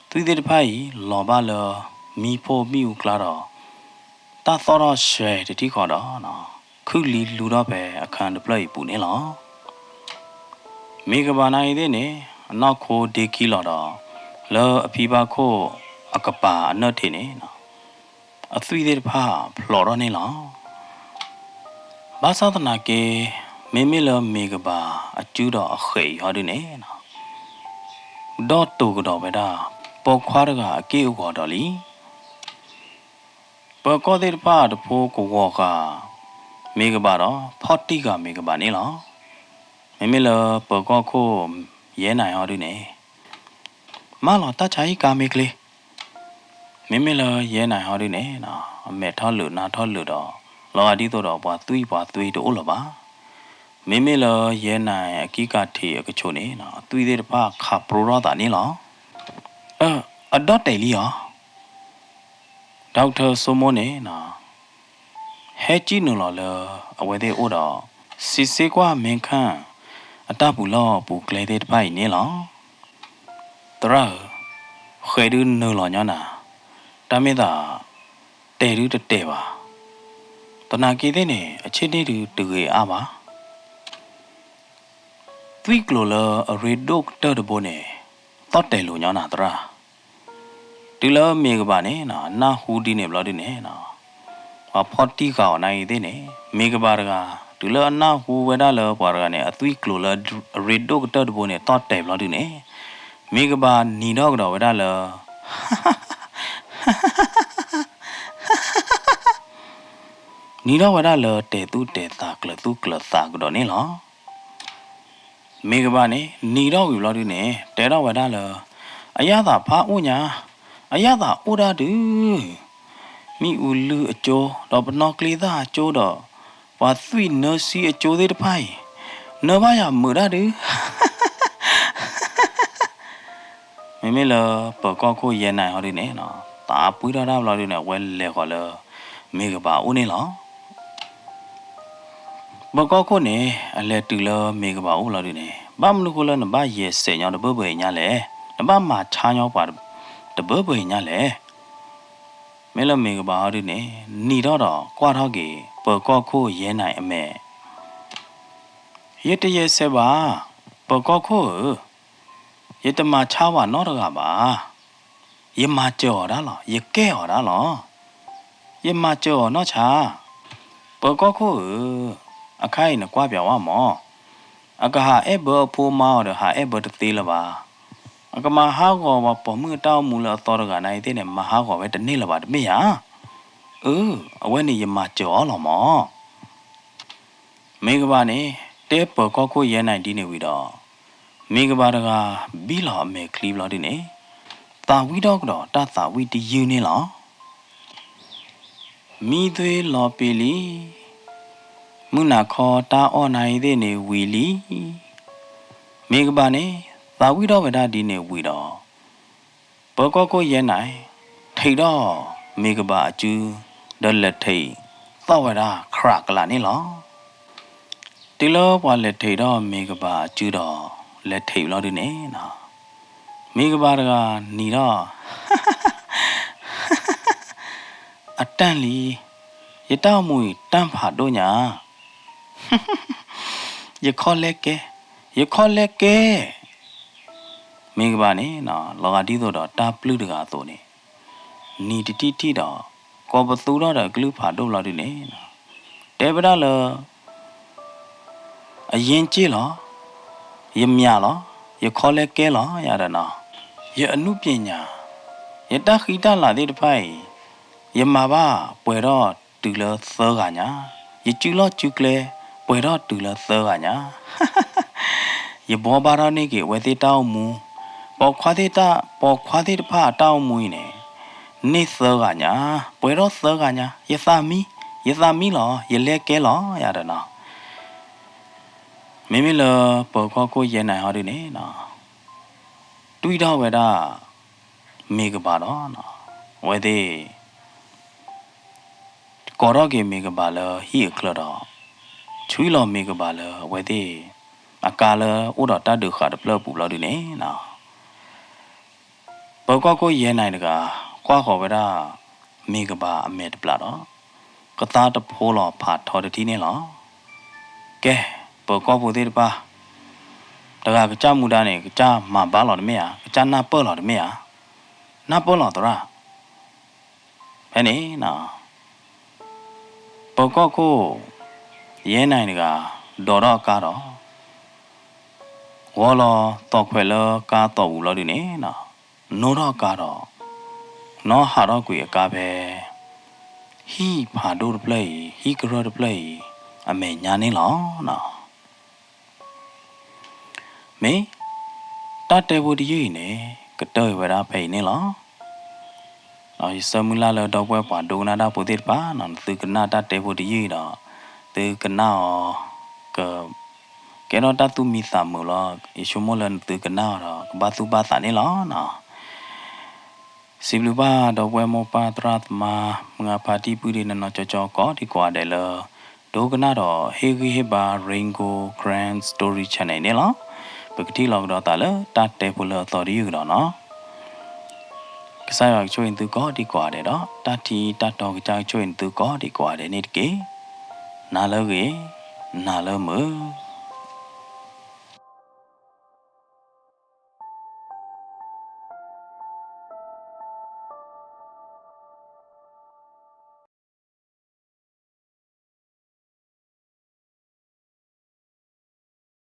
သွံၣ်သ့ၣ်တဖၣ်အံၤ လီၤဘၣ်လၢမံဖိမ့ၣ်အူကျါဒီး တၢ်သီၣ်ထီၣ်ဆှဲးတထံၣ်ဃီဒီး ခုၣ်လံလူထီၣ်ဖဲအခၢၣ်တဖျၢၣ်အံၤပူၤန့ၣ်လီၤ. မ့ၢ်ကဘၣ်နာ်အံၤသ့ၣ်န့ၣ် အနီၢ်ခိဒ့ခံလီၤဒီး လၢအဖံဘၣ်ခိၣ်အကပၤအနၢၣ်ထံးန့ၣ် အသွံၣ်သ့ၣ်တဖၣ်ဖျိးထီၣ်န့ၣ်လီၤ. ဘၣ်ဆၣ်သနာ်က့ မ့မ့ၢ်လၢမ့ၢ်ကဘၣ်အစုဒီးအဃဲးအံၤဟီဒုန့ၣ်နီၤ, ဒီးတိၢ်ကဒီးဝဲဒၣ် ပိာ်ခွါတဂၤအက့ၢ်အဂီၤဒီးလံ. ပၢၤကီၢ်သ့ၣ်တဖၣ်တဖိကဝီၤဃာ် မ့ၢ်ကဘၣ်ဒီး ဖီၣ်တံၢ်ဃာ်မ့ၢ်ကဘၣ်န့ၣ်လီၤ. မ့မ့ၢ်လၢပၢၤကီၢ်ခိၣ်ယဲၢ်နံၤဟီဒုန့ၣ် မၢလီၤတၢ်ဆါဟံၣ်ကါမ့ၢ်ချ့. မ့မ့ၢ်လၢယဲၢ်နံၤဟီဒုန့ၣ်နီၤ အမဲာ်ထီၣ်လုာ်နါထီၣ်လုာ်ဒီး လီၤဂာ်ဒ်သိးဒီးပှၤသွံၣ်ပှၤသွ့တအိၣ်လၢၤဘၣ်. မ့မ့ၢ်လၢယဲၢ်နံၤအကံကၤထံးအကဆိးန့ၣ်နီၤ အသွံၣ်သ့ၣ်တဖၣ်ခးပြိထီၣ်သးန့ၣ်လီၤ. အဒီၣ်တဲာ်လံအီၤ ဒီကထၢၣ်စိမိၣ်န့ၣ်နီၤ ဟဲကံၣ်နုာ်လီၤလၢအဝဲသ့ၣ်အိၣ်ဒီး စံးစ့ကွၢ်မ့ၢ်ခၣ် အတၢ်ပူၤလီၢ်ပူၤကျဲသ့ၣ်တဖၣ်အံၤန့ၣ်လီၤ. သရၣ်ဧၢ, ဃဲးဒုနုာ်လီၤညီနၤ, တၢ်မ့ၢ်သး တဲာ်ဒုတတဲာ်ဘၣ်. သနာ်က့သ့ၣ်န့ၣ် အဆ့ၣ်န့ၣ်ဒုတဂ့ၤအါဘၣ်. သွံၣ်ကျိၤလၢအရ့ဒိၣ်ကတၢၢ်တဘိန့ၣ် သီၣ်တဲာ်လိာ်ညီနၤသရၣ်. တုၤလၢမ့ၢ်ကဘၣ်န့ၣ်နီၤ နၢ်ဟူဒ်န့ၣ်ဘျီဒုန့ၣ်နီၤ ပှၤဖီၣ်တံၢ်ဃာ်အီၤနၤအံၤသ့ၣ်န့ၣ် မ့ၢ်ကဘၣ်တဂၤ တုၤလၢအနၢ်ဟူဝဲဒၣ်လၢပှၤတဂၤန့ၣ် အသွံၣ်ကျိၤလၢအရ့ဒိၣ်ကတၢၢ်တဘိန့ၣ် သီၣ်တဲာ်ဘျီဒုန့ၣ် မ့ၢ်ကဘၣ်နံၤထီၣ်ကဒီးဝဲဒၣ်လၢ နံၤထီၣ်ဝဲဒၣ်လၢတဲာ်သူၣ်တဲာ်သးကျၢၤသူၣ်ကျၢၤသးကဒီးန့ၣ်လီၤ. မ့ၢ်ကဘၣ်န့ၣ် နံၤထီၣ်ကွံာ်ဘျီဒုန့ၣ် တဲထီၣ်ဝဲဒၣ်လၢ အယၣ်သးဖးအိၣ်ညါ, အယၣ်သးအိၣ်ဒၣ်ဒုး, မ့ၣ်အူလုၢ်အကၠိ ဒီးပနီၣ်ကျ့သၣ်အကၠိဒီး ပှၤသွံၣ်နၢဆံအကၠိသ့ၣ်တဖၣ်အံၤ နၢဘၣ်ယၤမုာ်ဒၣ်ဒုး မ့မ့ၢ်လၢပၢၤကီၢ်ခိၣ်ယဲၢ်နံၤဟီဒုန့ၣ်နီၤ သးပှံၢ်ထီၣ်တၢ်ဘျီဒုန့ၣ် အဝဲလဲၤဃီၤလၢ မ့ၢ်ကဘၣ်အိၣ်န့ၣ်လီၤ. ပၢၤကီၢ်ခိၣ်န့ၣ် အလဲၤတုၤလၢမ့ၢ်ကဘၣ်အိၣ်လီၤဒုန့ၣ် ဘၣ်မနုၤဃိလၢနဘၣ်ယဲၢ်စဲးညီတဘၢဘၢအံၤညါလဲၣ်, နဘၣ်မၤဆါညီပှၤတဘၢဘၢအံၤညါလဲၣ်. မ့ၢ်လၢမ့ၢ်ကဘၣ်ဟီဒုန့ၣ် နံၤထီၣ်ဒီးကွၢ်ထီၣ်က့ၤ ပၢၤကီၢ်ခိၣ်ယဲၢ်နံၤအမဲာ် ယတယဲၢ်စဲးဘၣ်, ပၢၤကီၢ်ခိၣ်ဧၢ, ယတမၤဆါဝဲနီတဂၤဘၣ်. ယမၤစၢၤအီၤဒၣ်လီၤ, ယကဲအီၤဒၣ်လီၤ. ယမၤစၢၤအီၤနီၢ်ဆါ, ပၢၤကီၢ်ခိၣ်ဧၢ, အခါအံၤနကွၢ်ပၠးဝဲမၢ်, အကဟးအဲၣ်ဘၢအဖိမါအီၤဒီး ဟးအဲၣ်ဘၢတသ့လၢၤဘၣ်. အကမၤဟးဂီၤပှၤပိာ်မုၣ်အတၢ်အိၣ်မူလၢအသီတဂၤနၤအံၤသ့ၣ်န့ၣ် မၤဟးဂီၤဝဲတန့ၢ်လၢၤဘၣ်တမ့ၢ်ဧါ. အၢ, အဝဲန့ၣ်ယမၤစၢၤအီၤလီၤမၢ်. မ့ၢ်ကဘၣ်န့ၣ် တဲပၢၤကီၢ်ခိၣ်ယဲၢ်နံၤဒ်န့ၣ်ဝံၤဒီး မ့ၢ်ကဘၣ်တဂၤ ဘံၣ်လီၤအမဲာ်ချံဘျီဒုန့ၣ် သးဝံၣ်ထီၣ်ကဒီးတၢ်သးဝံၣ်တယုၢ်န့ၣ်လီၤ. မံသွ့လီၤပ့ၤလံ, မုၢ်နၤခီတၢ်အီၣ်နၤအံၤသ့ၣ်န့ၣ်ဝံၤလံ. မ့ၢ်ကဘၣ်န့ၣ် သးဝံၣ်ထီၣ်ဝဲဒၣ်ဒ်န့ၣ်ဝံၤဒီး ပၢၤကီၢ်ခိၣ်ယဲၢ်နံၤ ထံးထီၣ်မ့ၢ်ကဘၣ်အစု ဒီးလဲၤထံးသီၣ်ဝဲဒၣ် ခြးကလး န့ၣ်လီၤ. တုၤလၢပှၤလဲၤထံးထီၣ်မ့ၢ်ကဘၣ်အစုဒီး လဲၤထံးဘျီဒုန့ၣ် မ့ၢ်ကဘၣ်တဂၤနံၤထီၣ် အတၢ်လံ, ယတၢ်အိၣ်မူအံၤတၢ်ဖးဒိၣ်ညါ, ယခီလဲကဲ, ယခီလဲကဲ. မ့ၢ်ကဘၣ်န့ၣ် လီၤဂာ်ဒ်သိးဒီးတၢ်ပျုၢ်တဂၤအသိးန့ၣ် နံၤတထံၣ်ထံၣ်ဒီး ကိးပသူထီၣ်ဒီးကလုၢ်ဖးဒိၣ်ဘျီဒုန့ၣ် တဲဝဲဒၣ်လၢ အယ့ၢ်က့ၢ်လီၤ, ယမၠးလီၤ, ယခီလဲကဲလီၤ ယၤဒီးနီၤ, ယအနုပညာ, ယတၢ်ဃံတၢ်လၤသ့ၣ်တဖၣ်အံၤ ယမၤဘၣ်ပှဲၤထီၣ်တုၤလၢသၢဂၤညါ, ယစုလီၢ်စုကျဲ ပှဲၤထီၣ်တုၤလၢသၢဂၤညါ, ယဘှီဘၣ်ထီၣ်န့ၢ်က့ၤအဝဲသ့ၣ်တၢ်အိၣ်မူ, ပိာ်ခွါသ့ၣ်တၢ်, ပိာ်ခွါသ့ၣ်တဖၣ်အတၢ်အိၣ်မူအံၤန့ၣ် န့ၢ်သၢဂၤညါ, ပှဲၤထီၣ်သၢဂၤညါ, ယသးမံ, ယသးမံလီၤ, ယလဲကဲလီၤ ယၤဒီးနီၤ. မ့မ့ၢ်လၢပၢၤကီၢ်ခိၣ်ယဲၢ်နံၤဟီဒုန့ၣ်နီၤ တွံၢ်ထီၣ်ဝဲဒၣ် မ့ၢ်ကဘၣ်ဒီး အဝဲသ့ၣ် ကိးထီၣ်က့ၤမ့ၢ်ကဘၣ်လၢဟံၣ်အချၢဒီး ဆွံလီၤမ့ၢ်ကဘၣ်လၢအဝဲသ့ၣ် အကါလၢအိၣ်ဒီးတၢ်ဒုးဃာ်တဖျၢၣ်အပူၤဘျီဒုန့ၣ်နီၤ ပၢၤကီၢ်ခိၣ်ယဲၢ်နံၤတဂၤ ကွၢ်ဃီၤဝဲဒၣ် မ့ၢ်ကဘၣ်အမဲာ်တဘျီးဒီး ကသါတဖိလီၤဖးထီတထံၣ်န့ၣ်လီၤ. ကဲ, ပၢၤကီၢ်ဖိသ့ၣ်တဖၣ် တဂၤကစၢ်မူဒါန့ၣ် ကစၢ်မၤဘၣ်လီၤတမ့ၢ်ဧါ, ကစၢ်နၢ်ပၢၢ်လီၤတမ့ၢ်ဧါ, နၢ်ပၢၢ်လီၤသရၣ်. ဖဲန့ၣ် ပၢၤကီၢ်ခိၣ် ယဲၢ်နံၤတဂၤ ဒိးထီၣ်အကါဒီး ဝီလီၤသီၣ်ခွဲးလၢကါသီၣ်ပူၤလီၤဒုန့ၣ်နီၤ, နိထီၣ်အကါဒီး နီၢ်ဟးထီၣ်ကွံာ်အကါဖဲ ဟံၣ်ဖးဒိၣ်တဖျၢၣ်အံၤ, ဟံၣ်ကရၢၢ်တဖျၢၣ်အံၤ အမဲာ်ညါန့ၣ်လီၤနီၤ. မ့ၢ် တၢ်တဲဖိတယုၢ်အံၤန့ၣ် ကတၢၢ်ဝဲဒၣ်ဖဲအံၤန့ၣ်လီၤ. ဒီးယဆၢမုၢ်လၢ်လၢဒီပုၢ်ဝဲၢ်ပှၤဒိကနၣ်တၢ်ဖိသ့ၣ်တဖၣ်နီၤ, နသုကနၣ်တၢ်တဲဖိတယုၢ်အံၤဒီး သုကနၣ်အီၤ က ကဲထီၣ်တၢ်သူၣ်မံသးမုာ်လီၤ. ယဆိကမိၣ်လၢနသုကနၣ်အီၤဒီး ကဘၣ်သူၣ်ဘၣ်သးန့ၣ်လီၤနီၤ. စံးဘျုးဘၣ်ဒီပုၢ်ဝဲၢ်မိၢ်ပၢ်သရၣ်သမါ မုၢ်ဂၢ်ဖါတံၢ်ပုၢ်ဒ့နီၢ်နီၢ်ကၠီကၠီကိးဒံကိးဂၤဒဲးလၢ ဒိကနၣ်ဒီးဟ့ၣ်ဂံၢ်ဟ့ၣ်ဘါ Rain Gold Karen Story Channel န့ၣ်လီၤ. ပကထံၣ်လိာ်ကဒီးသးလၢတၢ်တဲဖိလၢအသီတယုၢ်ကဒီးနီၤ. ကစၢ်ယွၤကဆိၣ်ဂ့ၤနသုကိးဒံကိးဂၤဒဲးဒီး တၢ်ထံတၢ်တီကစၢ်ကဆိၣ်ဂ့ၤနသုကိးဒံကိးဂၤဒဲးန့ၣ်တက့ၢ်. နၤလၢဂ့ၤ, နၤလၢမုာ်.